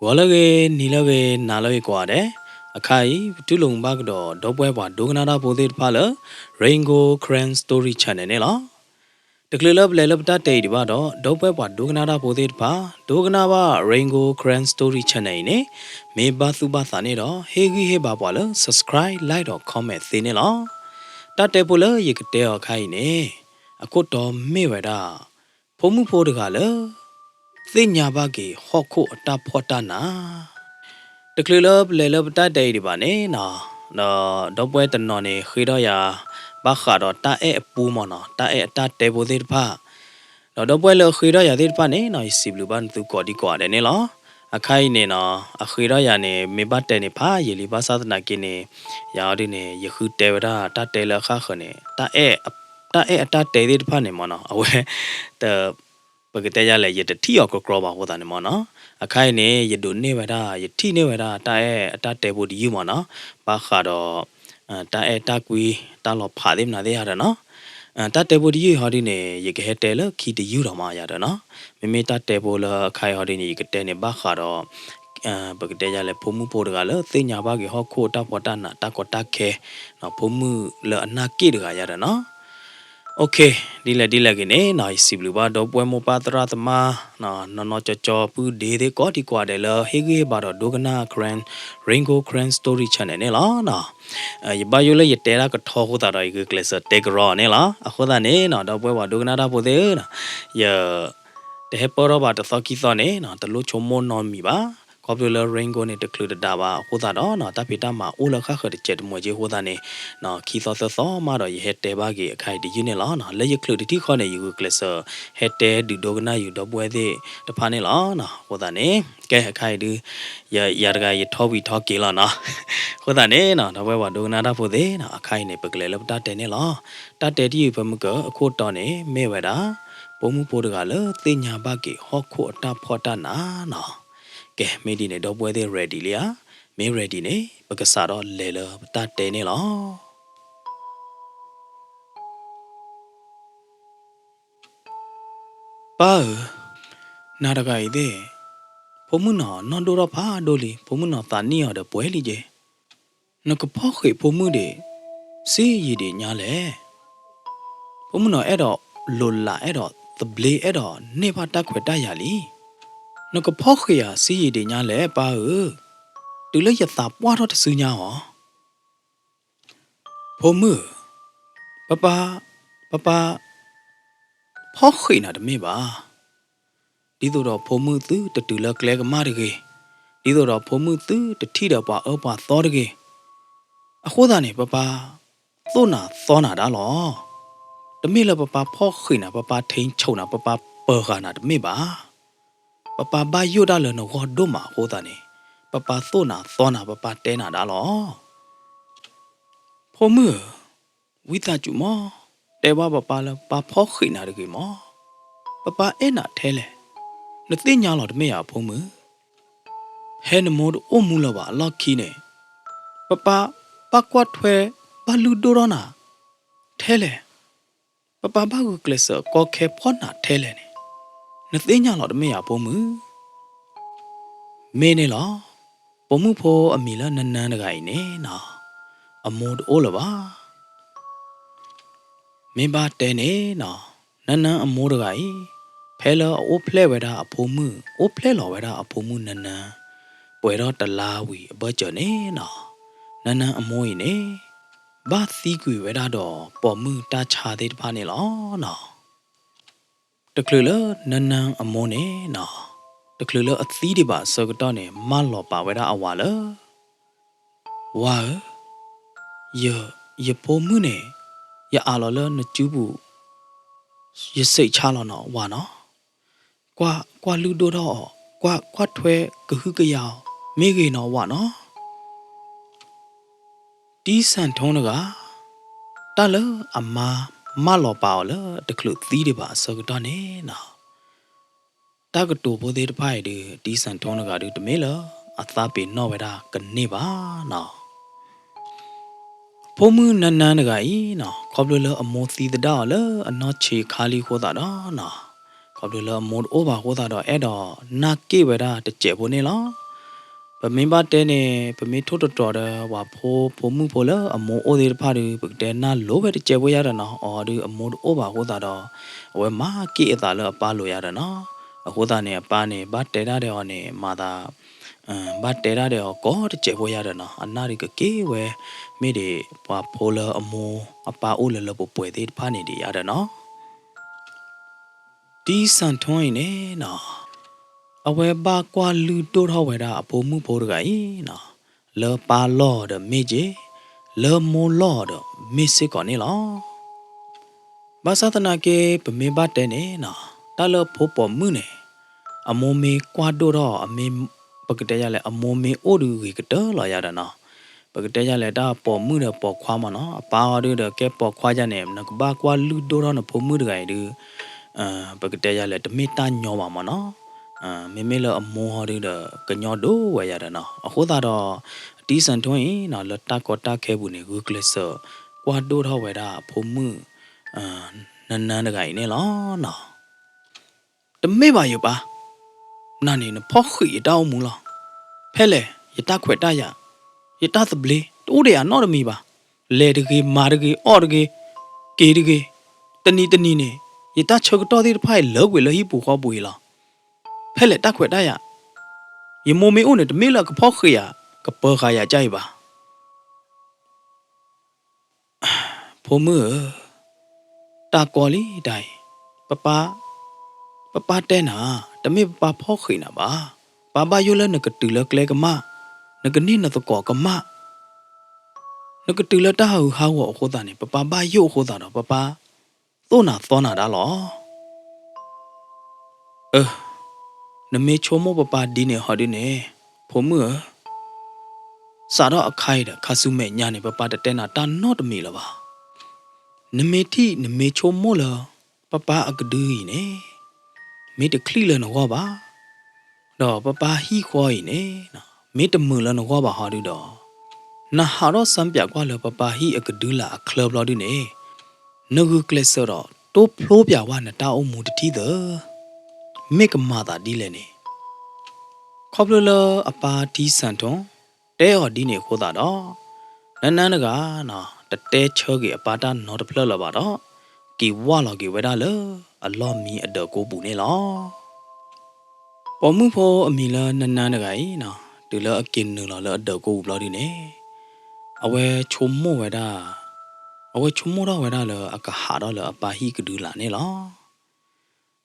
ဂီၤလၢအဂ့ၤ, နံၤလၢအဂ့ၤ, နၤလၢအဂ့ၤကိးဂၤဒဲး, အခါအံၤ ပတူၢ်လိာ်မုာ်ဘၣ်ကဒီး ဒီပုၢ်ဝဲၢ်ပှၤဒိကနၣ်တၢ်ဖိသ့ၣ်တဖၣ်လၢ Rain Gold Karen Story Channel န့ၣ်လီၤ. တချုးလၢပလဲၤလၢပတၢ်တဲအံၤဒံးဘၣ်ဒီး ဒီပုၢ်ဝဲၢ်ပှၤဒိကနၣ်တၢ်ဖိသ့ၣ်တဖၣ် ဒိကနၣ်ဘၣ် Rain Gold Karen Story Channel အံၤန့ၣ် မ့ၢ်ဘၣ်သူၣ်ဘၣ်သးန့ၣ်ဒီး ဟ့ၣ်ဂံၢ်ဟ့ၣ်ဘါပှၤလၢ subscribe, like ဒီး comment သ့န့ၣ်လီၤ. တၢ်တဲဖိလၢယကတဲအီၤအခါအံၤန့ၣ် အခိၣ်တီမ့ၢ်ဝဲဒၣ် ဖိမုၣ်ဖိတဂၤလၢ သ့ၣ်ညါဘၣ်က့ၤဟီၣ်ခိၣ်အတၢ်ဖှီၣ်တၢ်နး. တချုးလၢပလဲၤလၢပတၢ်တဲအံၤဒံးဘၣ်န့ၣ်နီၤ, ဒီးဒီပုၢ်ဝဲၢ်တနီၤန့ၣ် ဃ့ထီၣ်ယၤ ဘၣ်ဃးဒီးတၢ်အဲၣ်အပူမ့ၢ်နီၤ, တၢ်အဲၣ်အတၢ်တဲဖိသ့ၣ်တဖၣ်, ဒီးဒီပုၢ်ဝဲၢ်လၢအဃ့ထီၣ်ယၤသ့ၣ်တဖၣ်န့ၣ်နီၤ, ယစံးဘျုးဘၣ်နသုကိးဒံကိးဂၤဒဲးန့ၣ်လီၤ. အခါအံၤန့ၣ်နီၤ, အဃ့ထီၣ်ယၤန့ၣ် မ့ၢ်ဘၣ်တဲန့ၣ် ဖးယံာ်လံ ဘၣ်ဆၣ်သနာ်က့န့ၣ် ယၤအီၤဒ်န့ၣ် ယဃုတဲဝဲဒၣ်တၢ်တဲလၢအဃၣ်ဃၢၤန့ၣ် တၢ်အဲၣ်အတၢ်တဲသ့ၣ်တဖၣ်န့ၣ်မ့ၢ်နီၤ, အဝဲ တ ပကတဲယၤလဲၣ် ယတထံၣ်အီၤကကြီဘၣ်အဃိသတးန့ၣ်မ့ၢ်နီၤ, အခါအံၤန့ၣ် ယဒိးန့ၢ်ဝဲဒၣ် ယထံၣ်န့ၢ်ဝဲဒၣ် တၢ်အဲၣ်အတၢ်တဲဖိတယုၢ်မ့ၢ်နီၤ, ဘၣ်ဃးဒီး တၢ်အဲၣ်တၢ်ကွံ တၢ်လီၤဖးသ့ၣ်မနုၤသ့ၣ်ယၤဒီးနီၤ, တၢ်တဲဖိတယုၢ်အံၤဟီဒ်န့ၣ် ယကဟဲတဲလၢခံတယုၢ်ဒီးမ့ၢ်ယၤဒီးနီၤ, မ့မ့ၢ်တၢ်တဲဖိလၢအခါအံၤဟီဒ်န့ၣ် ယကတဲန့ၣ် ဘၣ်ဃးဒီး ပကတဲယၤလဲၣ် ဖိမုၣ်ဖိတဂၤလၢ သ့ၣ်ညါဘၣ်က့ၤဟီၣ်ခိၣ်အတၢ်ဖှီၣ်တၢ်နး တၢ်ကီတၢ်ခဲ, ဖိမုၣ်လၢအနၢ်က့ၣ်တဂၤယၤဒီးနီၤ. ဒ်လဲၣ်ဒ်လဲၣ်ဂ့ၤန့ၣ်နီၤ, ယစံးဘျုးဘၣ်ဒီပုၢ်ဝဲၢ်မိၢ်ပၢ်သရၣ်သမါ နီၢ်နီၢ်ကၠီကၠီ ပုၢ်ဒ့သ့ၣ်ကိးဒံကိးဂၤဒဲးလၢ ဟ့ၣ်ဂံၢ်ဟ့ၣ်ဘါဒီးဒိကနၣ် Karen, Rain Gold Karen Story Channel န့ၣ်လီၤ. ယဘၣ်ယိၣ်လၢယတဲတၢ်ကထီအဃိသတးဒီး ယဂုာ်ကျဲးစၢးတဲကရီန့ၣ်လီၤ. အဃိသတးန့ၣ်နီၤ, ဒီပုၢ်ဝဲၢ်ပှၤဒိကနၣ်တၢ်ဖိသ့ၣ်ဧၢ, ယ တဟဲပၢၢ်ထီၣ်ဘၣ်တသီခံသီန့ၣ်နီၤ, တလိၣ်ဆိကမိၣ်နီတမံၤဘၣ်. ခီဖျိလၢ Rain Gold န့ၣ် တချုးတဒးဘၣ်အဃိသတးဒီးနီၤ, တၢ်ဖံးတၢ်မၤအိၣ်လၢဃၣ်ဃၢၤတစဲးတမှဲးက့အဃိသတးန့ၣ်, ခံသီသၢသီမးဒီး ယဟဲတဲဘၣ်က့ၤအခါအံၤတယုၢ်န့ၣ်လီၤ. လၢယချုးတထံၣ်ဃီန့ၣ် ယဂုာ်ကျဲးစၢး ဟဲတဲဒုးဒိကနၣ်ယုာ်ဒီပုၢ်ဝဲၢ်သ့ၣ်တဖၣ်န့ၣ်လီၤ. အဃိသတးန့ၣ် ကဲ အခါအံၤဒုး ယ ယၤတဂၤယထီၣ်ဝံၤထီၣ်က့ၤလီၤနီၤ. အဃိသတးန့ၣ်နီၤ, ဒီပုၢ်ဝဲၢ်ပှၤဒိကနၣ်တၢ်ဖိသ့ၣ်နီၤ, အခါအံၤန့ၣ် ပကလဲၤလၢပတၢ်တဲန့ၣ်လီၤ. တၢ်တဲတယုၢ်ဖဲမုၢ်ကၢၤအခိၣ်တီန့ၣ် မ့ၢ်ဝဲဒၣ် ပိာ်မုၣ်ဖိတဂၤလၢသ့ၣ်ညါဘၣ်က့ၤဟီၣ်ခိၣ်အတၢ်ဖှီၣ်တၢ်နးနီၤ. ကဲ မ့ၢ်ဒ်န့ၣ် ဒီပုၢ်ဝဲၢ်သ့ၣ် ready လံဧါ. မ့ၢ် ready န့ၣ် ပကစးထီၣ်လဲၤလၢပတၢ်တဲန့ၣ်လီၤ. ပၢ်ဧၢ, နၤတဂၤအံၤသ့ၣ်, ဖိမုၣ်နီၤ နီၢ်ဒိၣ်ထီၣ်ဖးဒိၣ်လံ, ဖိမုၣ်နီၤသးနံၣ်အီၤဒီးပှဲၤလံက့ၤ. နကဖီၣ်ဃံးဖိမုၣ်ဒံး စ့ယံာ်ဒံးညါလဲၣ်. ဖိမုၣ်နီၤအဲၣ်ဒိးလိၤလး အဲၣ်ဒိးသဘျ့ အဲၣ်ဒိးန့ၢ်ဘၣ်တၢ်ခွဲးတၢ်ယာ်လံ. နကဖီၣ်ဃံးဧါ စ့ယံာ်ဒံးညါလဲၣ် ပၢ်ဧၢ, တုၤလၢယသးပှၢ်ထီၣ်တစုညါအီၤ. ဖိမုၣ်ဧၢ, ပပၢ်, ပပၢ် ဖီၣ်ဃံးနၤတမ့ၢ်ဘၣ်. ဒ်သိးဒီးဖိမုၣ်သုတတုၤလၢကျဲကမၣ်တဂ့ၤ, ဒ်သိးဒီးဖိမုၣ်သုတထံၣ်ဒီးပှၤအၢပှၤသီတဂ့ၤ. အဃိသတးန့ၣ် ပပၢ်သိၣ်နၤသီနၤဒၣ်လီၤ. တမ့ၢ်လၢပပၢ်ဖီၣ်ဃံးနၤ ပပၢ်ထိန်းချုပ်နၤ ပပၢ်ပၢၤဃာ်နၤတမ့ၢ်ဘၣ်. ပပၢ်ဘၣ်ယိၣ်တၢ်လၢနဂီၢ်ဒိၣ်မးအဃိသတးန့ၣ် ပပၢ်သိၣ်နၤသီနၤ ပပၢ်တဲနၤဒၣ်လီၤ. ဖိမုၣ်ဧၢ, ဝံသးစူၤမး, တဲဘၣ်ပပၢ်လၢပပၢ်ဖီၣ်ဃံးနၤတဂ့ၤမး. ပပၢ်အဲၣ်နၤထဲလဲၣ်. နသ့ၣ်ညါလီၤတမ့ၢ်ဧါဖိမုၣ်. ဖဲနမိၢ်တအိၣ်မူလၢၤဘၣ်အလီၢ်ခံန့ၣ် ပပၢ်ဘၣ်ကွၢ်ထွဲဘၣ်လုၢ်ဒိၣ်ထီၣ်နၤထဲလဲၣ်. ပပၢ်ဘၣ်ဂုာ်ကျဲးစၢးကီခဲဖီၣ်နၤထဲလဲၣ်န့ၣ် နသ့ၣ်ညါလီၤတမ့ၢ်ဧါဖိမုၣ်. မ့ၢ်န့ၣ်လီၤ. ပိာ်မုၣ်ဖိအမံၤလၢနၢနၢတဂၤအံၤန့ၣ်နီၤ, အမိၢ်တအိၣ်လၢၤဘၣ်. မ့ၢ်ဘၣ်တဲန့ၣ်နီၤ, နၢနၢအမိၢ်တဂၤအံၤ ဖဲလၢအအိၣ်ဖျဲၣ်ဝဲဒၣ်အဖိမုၣ် အိၣ်ဖျဲၣ်လီၤဝဲဒၣ်အဖိမုၣ်နၢနၢ ပှဲၤထီၣ်တလါဝံၤအဘၢၣ်စၢၤန့ၣ်နီၤ, နၢနၢအမိၢ်အံၤန့ၣ် ဘၣ်သံကွံာ်ဝဲဒၣ်ဒီးပိာ်မုၣ်တၢ်ဆါသ့ၣ်တဖၣ်န့ၣ်လီၤနီၤ. တချုးလၢနၢနၢအမိၢ်န့ၣ်နီၤ, တချုးလၢအသံဒံးဘၣ်အဆၢကတီၢ်န့ၣ် မၢလီၤပာ်ဝဲဒၣ်အဝၤလၢ ဝၤဧၢ, ယ ယဖိမုၣ်န့ၣ် ယအးလီၤလၢနစုပူၤ ယစံးဆါလီၤနီၤ ဝၤနီၤ, ကွၢ် ကွၢ်လုၢ်ဒိၣ်ထီၣ်အီၤ, ကွၢ် ကွၢ်ထွဲကဟုကယာ်အီၤ မ့ၢ်ဂ့ၤနီၤ ဝၤနီၤ. တံစၣ်ထိတဂၤ တၢ်လၢအမါမၢလီၤပာ်အီၤလၢ တချုးသံဒံးဘၣ်အဆၢကတီၢ်န့ၣ်နီၤ, တၢ်ကတိၤဖိသ့ၣ်တဖၣ်အံၤဒုး တံစၣ်ထိတဂၤဒုး တမ့ၢ်လၢအသးပ့ၤနီၣ်ဝဲဒၣ်ကန့ၢ်ဘၣ်နီၤ. ဖိမုၣ်နၢနၢတဂၤအံၤနီၤ, ခီဖျိလၢအမိၢ်သံသဒၣ်အီၤလၢအနီၢ်ဆံးခါလံအဃိသတးဒီးနီၤ, ခီဖျိလၢအမိၢ်တအိၣ်ဘၣ်အဃိသတးဒီး အဲၣ်ဒိးနၢ်က့ၣ်ဝဲဒၣ်တစဲးဖိန့ၣ်လီၤ. ပမ့ၢ်ဘၣ်တဲန့ၣ် ပမ့ၢ်ထိၣ်သတြီၤဒီးပှၤဖိ ဖိမုၣ်ဖိလၢအမိၢ်အိၣ်သ့ၣ်တဖၣ်ဒီး ပကတဲနၢ်လိၤဝဲတစဲးဖိယါဒီးနီၤ, အီၤဒုးအမိၢ်တအိၣ်ဘၣ်အဃိသတးဒီး အဝဲမၤက့ၣ်အသးလၢအပၢ်လိၤယါဒီးနီၤ. အဃိသတးန့ၣ် အပၢ်န့ၣ် ဘၣ်တဲတၢ်ဒီးအီၤန့ၣ် မၤသး ဘၣ်တဲတၢ်ဒီးအီၤကိးတစဲးဖိယါဒီးနီၤ, အနၢ်ဒုးကက့ၤဝဲ မ့ၢ်ဒ်ပှၤဖိလၢအမိၢ်အပၢ်အိၣ်လၢလၢပှဲၤပှဲၤသ့ၣ်တဖၣ်န့ၣ်ဒံးယါဒီးနီၤ. တံၢ်စၣ်ထူအံၤန့ၣ်နီၤ, အဝဲဘၣ်ကွၢ်လုၢ်ဒိၣ်ထီၣ်ဝဲဒၣ်အဖိမုၣ်ဖိတဂၤအံၤနီၤ, လၢပၢ်လီၢ်ဒီးမ့ၢ်က့ၤ, လၢမိၢ်လီၢ်ဒီးမ့ၢ်စ့ၢ်ကီးန့ၣ်လီၤ. ဘၣ်ဆၣ်သနာ်က့ ပမ့ၢ်ဘၣ်တဲန့ၣ်နီၤ, တၢ်လၢဖိပိာ်မုၣ်န့ၣ် အမိၢ်မ့ၢ်ကွၢ်ဒိၣ်ထီၣ် အမ့ၢ် ပကတဲယါလဲၣ် အမိၢ်မ့ၢ်အိၣ်ဒီးဂ့ၤကတၢၢ်လီၤယါဒီးနီၤ. ပကတဲယါလဲၣ်တၢ်ပိာ်မုၣ်ဒီးပိာ်ခွါမ့ၢ်နီၤ, အပၢ်ဟီဒုဒီးကဲပိာ်ခွါယါန့ၣ် နကဘၣ်ကွၢ်လုၢ်ဒိၣ်ထီၣ်နဖိမုၣ်တဂၤအံၤဒုး ပကတဲယါလဲၣ် တမ့ၢ်တၢ်ညီဘၣ်မ့ၢ်နီၤ. မ့မ့ၢ်လၢအမိၢ်ဟီဒုဒီး ကညီဒိၣ်ဝဲယါဒီးနီၤ. အဃိသတးဒီး တံၢ်စၣ်ထူအံၤနီၤ လၢတၢ်ကီတၢ်ခဲပူၤန့ၣ် ဂုာ်ကျဲးစၢးကွၢ်ဒိၣ်ထီၣ်ဝဲဒၣ်အဖိမုၣ် နၢနၢတဂၤအံၤန့ၣ်လီၤနီၤ. တမ့ၢ်ဘၣ်ယပၢ်, နၤန့ၣ်နဖီၣ်ဃံးယတၢ်အိၣ်မူလီၤ. ဖဲလဲၣ် ယတၢ်ခွဲးတၢ်ယာ်, ယတၢ်သဘျ့ တအိၣ်ဒီးယၤနီတမံၤဘၣ်. လဲၤတဂ့ၤ မၤတဂ့ၤ အီၣ်တဂ့ၤ က့ၤတဂ့ၤ, တနံၤတနံၤန့ၣ် ယတၢ်ဆၢကတီၢ်သ့ၣ်တဖၣ်အံၤလၢကွံာ်လၢဟံၣ်ပူၤဃီပူၤအံၤလီၤ. ဖဲလဲၣ်တၢ်ခွဲးတၢ်ယာ်, ယမိၢ်မ့ၢ်အိၣ်န့ၣ် တမ့ၢ်လၢအကဖီၣ်ဃံးယၤ ကပၢဃာ်ယၤကအံၤဘၣ်. ဖိမုၣ်ဧၢ, တၢ်ကီလံတၢ်အံၤ, ပပၢ်, ပပၢ်တဲနၤ, တမ့ၢ်ပပၢ်ဖီၣ်ဃံးနၤဘၣ်. ပၢ်ဘၣ်ယိၣ်လၢနကတုၤလၢကျဲကမၣ်, နကန့ၢ်နသကိးကမၣ်, နကတုၤလၢတၢ်ဟးဂူာ်ဟးဂီၤအဃိသတးန့ၣ် ပပၢ်ဘၣ်ယိၣ်အဃိသတးဒီး ပပၢ်သိၣ်နၤသီနၤဒၣ်လီၤ. အၢ, နမ့ၢ်ဆိကမိၣ်ပပၢ်ဒ်န့ၣ်ဟီဒုန့ၣ်, ဖိမုၣ်ဧၢ, စးထီၣ်အခါအံၤဒီး ခါဆူမဲာ်ညါန့ၣ် ပပၢ်တတဲနၤတၢ်နီတမံၤလၢၤဘၣ်. နမ့ၢ်ထံၣ်နမ့ၢ်ဆိကမိၣ်လၢ ပပၢ်အကဒုအံၤန့ၣ် မ့ၢ်တချံၣ်လၢနဂီၢ်ဘၣ်, ဒီးပပၢ်ဟံၣ်ဃီအံၤန့ၣ် မ့ၢ်တမုာ်လၢနဂီၢ်ဘၣ်ဟီဒုဒီး, နဟးထီၣ်စၢပၠးကွၢ်လၢပပၢ်ဟံၣ်အကဒုလၢအချၢဘျီဒုန့ၣ်, နဂုာ်ကျဲးစၢးဒီး တိဖျိပၠးဝဲနတၢ်အိၣ်မူတထံၣ်သၢ, မ့ၢ်ကမၤသးဒ်လဲၣ်န့ၣ် ခီဖျိလၢအပၢ်တံၢ်စၣ်ထူ တဲအီၤဒ်န့ၣ်အဃိသတးဒီး, နၢနၢတဂၤနီၤ တတဲဆၢက့ၤအပၢ်တၢ်နီတဖျၢၣ်လၢၤဘၣ်ဒီး, က့ၤဝၢ်လီၤက့ၤဝဲဒၣ်လၢအလီၢ်မံအဒၢးကိပူၤန့ၣ်လီၤ. ပိာ်မုၣ်ဖိအမံၤလၢနၢနၢတဂၤအံၤနီၤ တုၤလၢအက့ၤနုာ်လီၤလၢအဒၢးကိပူၤဘျီဒုန့ၣ်, အဝဲဆိကမိၣ်ဝဲဒၣ်, အဝဲဆိကမိၣ်ထီၣ်ဝဲဒၣ်လၢအကဟးထီၣ်လၢအပၢ်ဟံၣ်ကဒုလာ်န့ၣ်လီၤ.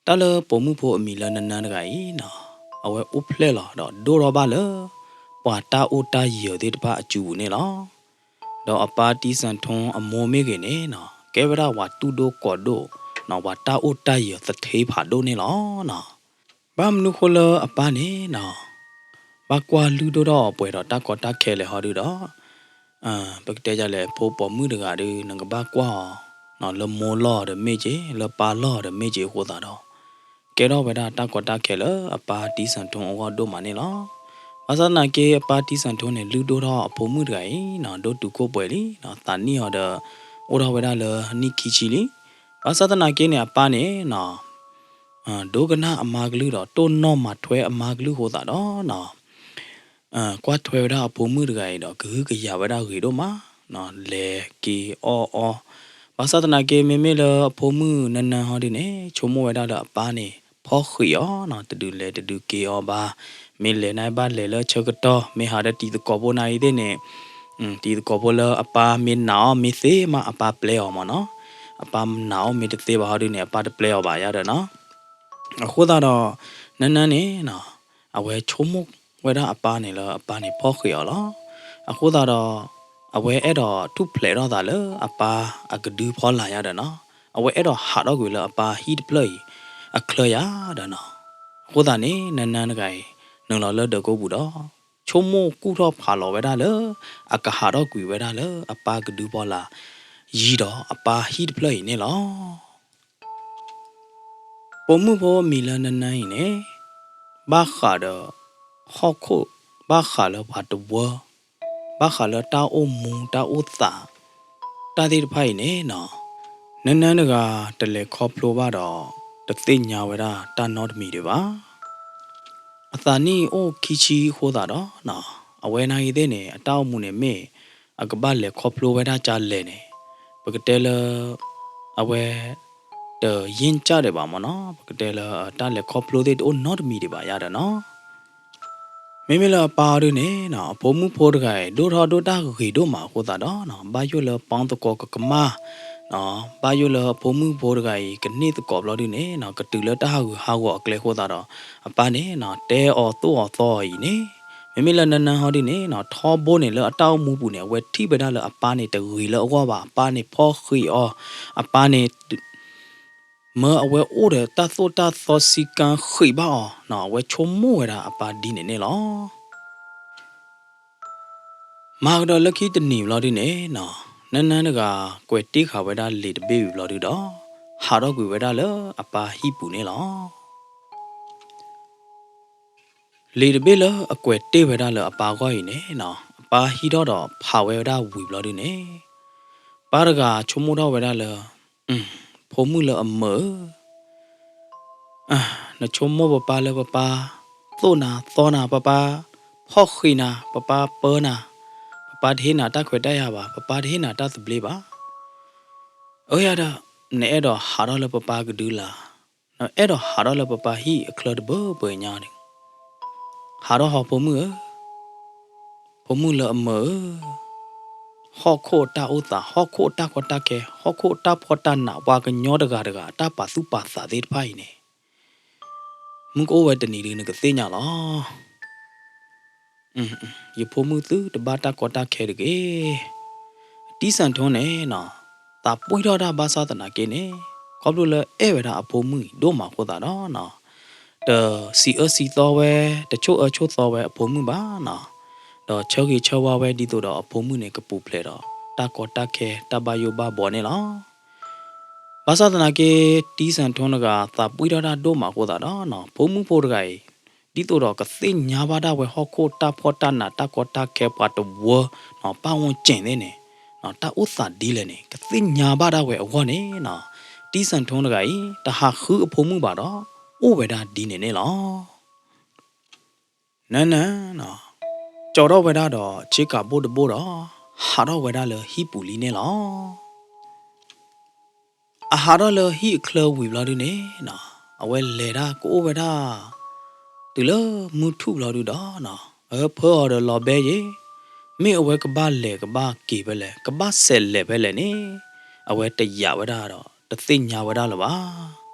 တၢ်လၢပိာ်မုၣ်ဖိအမံၤလၢနၢနၢတဂၤအံၤနီၤ, အဝဲအိၣ်ဖျဲၣ်လီၤဒီးဒိၣ်ထီၣ်ဘၣ်လၢ ပှၤတၢ်အိၣ်တၢ်ယၢၤသ့ၣ်တဖၣ်အစုပူၤန့ၣ်လီၤ. ဒီးအပၢ်တံၢ်စၣ်ထူအမိၢ်မ့ၢ်ဂ့ၤန့ၣ်နီၤ ကဲဝဲဒၣ်ပှၤတူၢ်ဒိၣ်ကီၤဒိၣ်နီၤ ပှၤတၢ်အိၣ်တၢ်ယၢၤသထ့ဖးဒိၣ်န့ၣ်လီၤနီၤ. ဘၣ်မနုၤဃိလၢအပၢ်န့ၣ်နီၤ ဘၣ်ကွၢ်လုၢ်ဒိၣ်ထီၣ်အီၤပှဲၤဒီးတၢ်ကီတၢ်ခဲလဲၣ်ဟီဒုဒီး, ပကတဲယၤလဲၣ် ဖိပိာ်မုၣ်တဂၤဒီး နကဘၣ်ကွၢ်အီၤ လၢမိၢ်လီၢ်ဒီးမ့ၢ်က့ၤ လၢပၢ်လီၢ်ဒီးမ့ၢ်က့ၤအဃိသတးဒီး, ကဲထီၣ်ဝဲဒၣ်တၢ်ကီတၢ်ခဲလၢအပၢ်တံၢ်စၣ်ထူအဂီၢ်ဒိၣ်မးန့ၣ်လီၤ. ဘၣ်ဆၣ်သနာ်က့ အပၢ်တံၢ်စၣ်ထူန့ၣ် လုၢ်ဒိၣ်ထီၣ်အဖိမုၣ်တဂၤအံၤနီၤ ဒိၣ်တုာ်ခိၣ်ပှဲၤလံနီၤ သးနံၣ်အီၤဒီး အိၣ်ထီၣ်ဝဲဒၣ်လၢနံၣ်ခံဆံလံ. ဘၣ်ဆၣ်သနာ်က့န့ၣ် အပၢ်န့ၣ်နီၤ ဒိကနၣ်အမါကလုၢ်ဒီး တိၢ်နီၣ်မၤထွဲအမါကလုၢ်အဃိသတးဒီးနီၤ ကွၢ်ထွဲဝဲဒၣ်အဖိမုၣ်တဂၤအံၤဒီး ကဟုကယာ်ဝဲဒၣ်ဂ့ၤဒိၣ်မး, လဲၤက့ၤအီၣ်အီ, ဘၣ်ဆၣ်သနာ်က့ မ့မ့ၢ်လၢအဖိမုၣ်နၢနၢဟီဒုန့ၣ် ဆိကမိၣ်ဝဲဒၣ်လၢအပၢ်န့ၣ် ဖီၣ်ဃံးအီၤနီၤ တဒုးလဲၤတဒုးက့ၤအီၤဘၣ်, မ့ၢ်လဲၤန့ၣ်ဘၣ်လဲၤလၢဆၢကတီၢ် မ့ၢ်ဟးဒီးတံၤသကိးဖိနၤအံၤသ့ၣ်န့ၣ် တံၤသကိးဖိလၢအပၢ်မ့ၢ်နာ်အီၤမ့ၢ်သ့မး အပၢ်ပျဲအီၤမ့ၢ်နီၤ, အပၢ်နာ်အီၤမ့ၢ်တသ့ဘၣ်ဟီဒုန့ၣ် အပၢ်တပျဲအီၤဘၣ်ယါဒီးနီၤ. အဃိသတးဒီး နၢနၢန့ၣ်နီၤ အဝဲဆိကမိၣ်ဝဲဒၣ်အပၢ်န့ၣ်လၢအပၢ်န့ၣ်ဖီၣ်ဃံးအီၤလီၤ. အဃိသတးဒီး အဝဲအဲၣ်ဒိးထူၣ်ဖျဲးထီၣ်သးလၢအပၢ်အကဒုဖီလာ်ယါဒီးနီၤ, အဝဲအဲၣ်ဒိးဟးထီၣ်ကွံာ်လၢအပၢ်ဟံၣ်တဖျၢၣ်အံၤ အချၢယါဒီးနီၤ. အဃိသတးန့ၣ် နၢနၢတဂၤအံၤ နုာ်လီၤလၢဒၢးကိပူၤဒီး ဆိကမိၣ်ကူၣ်ထီၣ်ဖးလီၤဝဲဒၣ်လၢ အကဟးထီၣ်ကွံာ်ဝဲဒၣ်လၢအပၢ်ကဒုဖီလာ် ယံၤဒီးအပၢ်ဟံၣ်တဖျၢၣ်အံၤန့ၣ်လီၤ. ပိာ်မုၣ်ဖိအမံၤလၢနၢနၢအံၤန့ၣ် ဘၣ်ဃးဒီးဟီၣ်ခိၣ်, ဘၣ်ဃးလၢပှၤတဝၢ, ဘၣ်ဃးလၢတၢ်အိၣ်မူတၢ်အိၣ်သး တၢ်သ့ၣ်တဖၣ်အံၤန့ၣ်နီၤ, နၢနၢတဂၤတလဲၤခီဖျိဘၣ်ဒီး တသ့ၣ်ညါဝဲဒၣ်တၢ်နီတမံၤဒံးဘၣ်. အ သးနံၣ်အိၣ်ခံဆံအဃိသတးဒီး, အဝဲနာ်ဂ့ၤသ့ၣ်န့ၣ် အတၢ်အိၣ်မူန့ၣ်မ့ၢ် အကဘၣ်လဲၤခီဖျိဝဲဒၣ်ကလဲၣ်န့ၣ်, ပကတဲလၢ အဝဲ တယဉ်ကျပ်ဒံးဘၣ်မ့ၢ်နီၤ, ပကတဲလၢတၢ်လဲၤခီဖျိသ့ၣ်တအိၣ်နီတမံၤဒံးဘၣ်ယါဒီးနီၤ. မ့မ့ၢ်လၢအပၢ်အီၤဒုန့ၣ်နီၤ, အဖိမုၣ်ဖိတဂၤအံၤ ဒိၣ်ထီၣ်ဒိၣ်တၢ်ဂ့ၤဒိၣ်မးအဃိသတးဒီးနီၤ, ဘၣ်ယိၣ်လၢပီသကိးကကမၣ်, ဘၣ်ယိၣ်လၢအဖိမုၣ်ဖိတဂၤအံၤ ကန့ၢ်သကိးဘျီဒုန့ၣ်နီၤ, ကတုၤလၢတၢ်ဟးဂူာ်ဟးဂီၤအကျဲအဃိသတးဒီး, အပၢ်န့ၣ်နီၤ တဲအီၤသိၣ်အီၤသီအီၤအံၤန့ၣ်, မ့မ့ၢ်လၢနၢနၢဟီဒုန့ၣ်နီၤ, ထီဘိန့ၣ်လၢအတၢ်အိၣ်မူပူၤန့ၣ် အဝဲထံၣ်ဝဲဒၣ်လၢအပၢ်န့ၣ်တဂ့ၤလၢအဂီၢ်ဘၣ်, အပၢ်န့ၣ်ဖီၣ်ဃံးအီၤ, အပၢ်န့ၣ် မၢအဝဲအိၣ်ဒီးတၢ်သိၣ်တၢ်သီစည်းကမ်းဃံးဘၣ်အီၤနီၤ, အဝဲဆိကမိၣ်ဝဲဒၣ်အပၢ်ဒ်န့ၣ်န့ၣ်လီၤ. မၤကဒီးလၢခံတနံၤဘျီဒုန့ၣ်နီၤ, နၢနၢတဂၤကွဲးတ့ၢ်ဃာ်ဝဲဒၣ်လံာ်တဘ့ၣ်ဝံၤဘျီဒုဒီး, ဟးထီၣ်ကွံာ်ဝဲဒၣ်လၢအပၢ်ဟံၣ်ပူၤန့ၣ်လီၤ. လံာ်တဘ့ၣ်လၢအကွဲးတ့ၢ်ဝဲဒၣ်လၢအပၢ်ဂီၢ်အံၤန့ၣ်နီၤ, အပၢ်ဟံးထီၣ်ဒီးဖးဝဲဒၣ်ဝံၤဘျီဒုန့ၣ်, ပၢ်တဂၤဆိကမိၣ်ထီၣ်ဝဲဒၣ်လၢ ဖိမုၣ်လၢအမၢဧၢ, နဆိကမိၣ်ပပၢ်လၢပပၢ်သိၣ်နၤသီနၤ, ပပၢ်ဖီၣ်ဃံးနၤ, ပပၢ်ပၢနၤ, ပပၢ်တဟ့ၣ်နၤတၢ်ခွဲးတၢ်ယာ်ဘၣ်, ပပၢ်တဟ့ၣ်နၤတၢ်သဘျ့ဘၣ်. အၢယၤဒီး နအဲၣ်ဒိးဟးထီၣ်လၢပပၢ်ကဒုလၢ်, နအဲၣ်ဒိးဟးထီၣ်လၢပပၢ်ဟံၣ်အချၢတဘၢပှဲၤညါဒီး, ဟးထီၣ်ဟီဖိမုၣ်ဧၢ, ဖိမုၣ်လၢအမၢဧၢ, ဟီၣ်ခိၣ်အတၢ်အိၣ်သး, ဟီၣ်ခိၣ်အတၢ်ကီတၢ်ခဲ, ဟီၣ်ခိၣ်အတၢ်ဖှီၣ်တၢ်နး, ပှၤကညီတဂၤတဂၤ တၢ်ပာ်သူၣ်ပာ်သးသ့ၣ်တဖၣ်အံၤန့ၣ်, မုၢ်ကအိၣ်ဝဲတနံၤဒု နကသ့ၣ်ညါလီၤ. ယဖိမုၣ်သုတဘၣ်တၢ်ကီတၢ်ခဲတဂ့ၤ. တံၢ်စၣ်ထိန့ၣ်နီၤ, သးပှံၢ်ထီၣ်တၢ်ဘၣ်ဆၣ်သနာ်က့န့ၣ်, ခီဖျိလၢအဲၣ်ဝဲဒၣ်အဖိမုၣ်အံၤဒိၣ်မးအဃိသတးဒီးနီၤ, တစံးအၢစံးသီဝဲ, တဆိၣ်အၢဆိၣ်သီဝဲအဖိမုၣ်ဘၣ်နီၤ, ဒီးဆၢဂ့ၤဆၢဝါဝဲဒ်သိးဒီးအဖိမုၣ်န့ၣ် ကပူၤဖျဲးဒီးတၢ်ကီတၢ်ခဲတၢ်ဘၣ်ယိၣ်ဘၣ်ဘှီန့ၣ်လီၤ. ဘၣ်ဆၣ်သနာ်က့ တံၢ်စၣ်ထိတဂၤ သးပှံၢ်ထီၣ်တၢ်ဒိၣ်မးအဃိသတးဒီးနီၤ, ဖိမုၣ်ဖိတဂၤအံၤ ဒ်သိးဒီးကသ့ၣ်ညါဘၣ်ဒၣ်ဝဲဟီၣ်ခိၣ်တၢ်ဖှီၣ်တၢ်နးတၢ်ကီတၢ်ခဲပှၤတဝၢနီၤ, ပၢ်ဝဲကဲၣ်သ့ၣ်န့ၣ်, တၢ်အိၣ်သးဒ်လဲၣ်န့ၣ် ကသ့ၣ်ညါဘၣ်ဒၣ်ဝဲအဂီၢ်န့ၣ်နီၤ, တံၢ်စၣ်ထိတဂၤအံၤ တဟးဃုအဖိမုၣ်ဘၣ်ဒီး အိၣ်ဝဲဒၣ်ဒ်န့ၣ်န့ၣ်လီၤ. နၢနၢနီၤ, ကၠီထီၣ်ဝဲဒၣ်ဒီးဆ့ကၤဘိၣ်တဘိၣ်ဒီး ဟးထီၣ်ဝဲဒၣ်လၢဟံၣ်ပူၤလံန့ၣ်လီၤ. အဟးထီၣ်လၢဟံၣ်အချၢဝံၤဘျီဒုန့ၣ်နီၤ, အဝဲလဲၤဒၣ်ကအိၣ်ဝဲဒၣ် တုၤလၢမုၢ်ထူၣ်ဘျီဒုဒီးနီၤ, အဖၢအီၤဒီးလီၤဘဲယ့ၤ, မ့ၢ်အဝဲကဘၣ်လဲၤကဘၣ်က့ၤဖဲလဲၣ်, ကဘၣ်ဆဲးလဲၤဖဲလဲၣ်န့ၣ် အဝဲတယာ်ဝဲဒၣ်ဒီး တသ့ၣ်ညါဝဲဒၣ်လၢၤဘၣ်.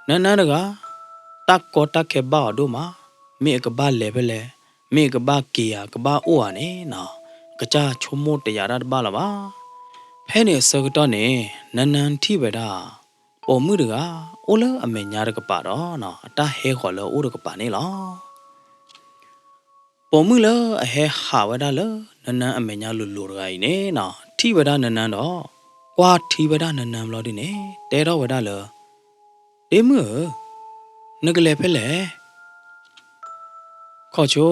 နၢနၢတဂၤ တၢ်ကီတၢ်ခဲဘၣ်အီၤဒိၣ်မး, မ့ၢ်အကဘၣ်လဲၤဖဲလဲၣ်, မ့ၢ်အကဘၣ်က့ၤဧါ, ကဘၣ်အိၣ်ဧါန့ၣ်နီၤ, အကစၢ်ဆိကမိၣ်တယာ်တၢ်တဘၣ်လၢၤဘၣ်. ဖဲန့ၣ်အဆၢကတီၢ်န့ၣ် နၢနၢထံၣ်ဝဲဒၣ် ပိာ်မုၣ်တဂၤ အိၣ်လၢအမဲာ်ညါတကပၤဒီးနီၤ, အတၢ်ဟဲဃီၤလၢအအိၣ်တကပၤန့ၣ်လီၤ. ပိာ်မုၣ်လၢအဟဲဟးဝဲဒၣ်လၢ နၢနၢအမဲာ်ညါလိၤလိၤတဂၤအံၤန့ၣ်နီၤ, ထံၣ်ဝဲဒၣ်နၢနၢဒီး ကွၢ်ထံဝဲဒၣ်နၢနၢဘျီဒုန့ၣ် တဲထီၣ်ဝဲဒၣ်လၢ ဒ့မုၣ်ဧၢ, နကလဲၤဖဲလဲၣ်. ခီဆိ,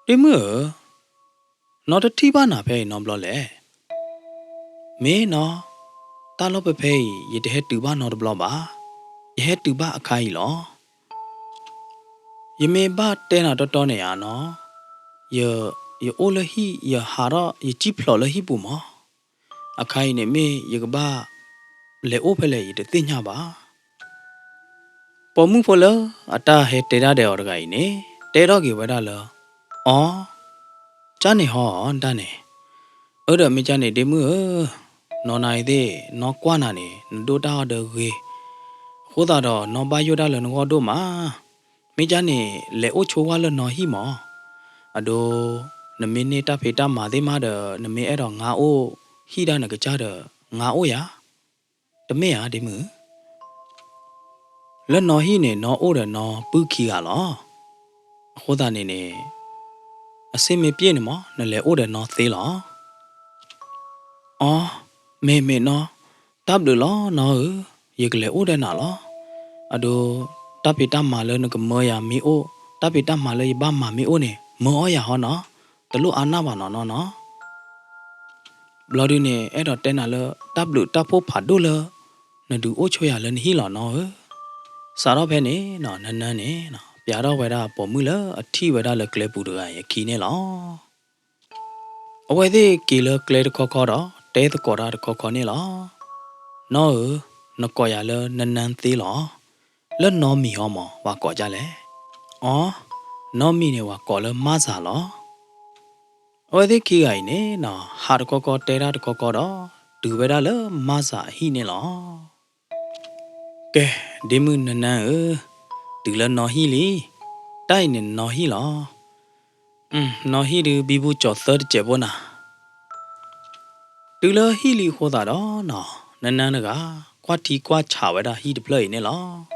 ဒ့မုၣ်ဧၢ, နီတထံၣ်ဘၣ်နၤဖဲအံၤနီတဘျီလဲၣ်. မ့ၢ်နီၤ, တၢ်လီၢ်ဖဲဖဲအံၤ ယတဟဲတုၤဘၣ်နီတဘျီဘၣ်, ယဟဲတုၤဘၣ်အခါအံၤလီၤ. ယမ့ၢ်ဘၣ်တဲနၤတီတီန့ၣ်ဧါနီၤ, ယ, ယအိၣ်လၢဟံၣ် ယဟးထီၣ် ယစံၣ်ဖျိးလၢဟံၣ်ပူၤမး, အခါအံၤန့ၣ်မ့ၢ်ယကဘၣ်လဲၤအိၣ်ဖဲလဲၣ် ယတသ့ၣ်ညါဘၣ်. ပိာ်မုၣ်ဖိလၢအတၢ်ဟဲတဲဒၣ်ဒဲးအီၤတဂၤအံၤန့ၣ် တဲထီၣ်က့ၤဝဲဒၣ်လၢ အီ, ကၢ်န့ၣ်ဟီဧါ တၢ်န့ၣ်, အၢ ဒီးမ့ၢ်ကၢ်န့ၣ် ဒ့မုၣ်ဧၢ, နီၢ်နၤအံၤသ့ၣ် နီၢ်ကွၢ်နၤန့ၣ် နဒိၣ်တၢ်အီၤဒီးဂ့ၤ, အဃိသတးဒီး နီၢ်ဘၣ်ယိၣ်တၢ်လၢနဂီၢ်ဒိၣ်မး, မ့ၢ်ကၢ်န့ၣ် လဲၤအိၣ်ဆိဝဲလၢနီၢ်ဟံၣ်မး, အဒိ, နမ့ၢ်န့ၢ်တၢ်ဖံးတၢ်မၤသ့ၣ်မးဒီး နမ့ၢ်အဲၣ်ဒိးငါအိၣ်ဟံၣ်ဒၣ်နကစၢ်ဒီး ငါအိၣ်ယၤ, တမ့ၢ်ဧါ ဒ့မုၣ် လၢနီၢ်ဟံၣ်န့ၣ် နီၢ်အိၣ်ဒီးနီၢ်ပုၢ်ခံဂၤလီၤ. အဃိသတးန့ၣ်န့ၣ်, အဆ့ၣ်မ့ၢ်ပျဲၣ်န့ၣ်မး နလဲၤအိၣ်ဒီးနီၢ်သ့လီၤ. အီ, မ့ၢ်မ့ၢ်နီၢ်, တၢ်ဘျုးလီၤနီၢ်ဧၢ, ယကလဲၤအိၣ်ဒီးနၤလီၤ. အဒိ, တၢ်ဖံးတၢ်မၤလၢနကမၢယၤမ့ၢ်အိၣ်, တၢ်ဖံးတၢ်မၤလၢယဘၣ်မၤမ့ၢ်အိၣ်န့ၣ် မၢအီၣ်ယၤဟီနီၢ်, တလိၣ်အါနၢ်ဘၣ်နီၢ်နီၢ်နီၢ်. ဘျီဒုန့ၣ် အဲၣ်ဒိးတဲနၤလၢ တၢ်ဘျုးတၢ်ဖှိၣ်ဖးဒိၣ်လၢ နဒုးအိၣ်ဆိယၤလၢနဟံၣ်လီၤနီၢ်ဧၢ. စးထီၣ်ဖဲန့ၣ်နီၢ် နၢနၢန့ၣ်နီၢ် ပျးထီၣ်ဝဲဒၣ်ပိာ်မုၣ်လၢအထံၣ်ဝဲဒၣ်လၢကျဲပူၤတဂၤအံၤအခံန့ၣ်လီၤ. အဝဲသ့ၣ်က့ၤလၢကျဲတခီခီဒီး တဲသကိးတၢ်တခီခီန့ၣ်လီၤ. နီၢ်ဧၢ, နကိးယၤလၢနနၢသ့လီၤ. လၢနီၢ်မံၤဟီမး ပှၤကိးဒ်လဲၣ်. အီ, နီၢ်မံၤန့ၣ် ပှၤကိးလၢမၢ်စၢ်လီၤ. အဝဲသ့ၣ်ခံဂၤအံၤန့ၣ်နီၤ ဟးတခီခီတဲတၢ်တခီခီဒီး တုၤဝဲဒၣ်လၢမၢ်စၢ်အဟံၣ်န့ၣ်လီၤ. ကဲ, ဒ့မုၣ်နနၢဧၢ, တုၤလၢနီၢ်ဟံၣ်လံ. တၢ်အံၤန့ၣ်နီၢ်ဟံၣ်လီၤ. နီၢ်ဟံၣ်ဒုးဘံဘူကၠီၤသၢတစဲးဖိနၤ. တုၤလၢဟံၣ်လံအဃိသတးဒီးနီၤ နနၢတဂၤ ကွၢ်ထံကွၢ်ဆးဝဲဒၣ်ဟံၣ်တဖျၢၣ်အံၤန့ၣ်လီၤ.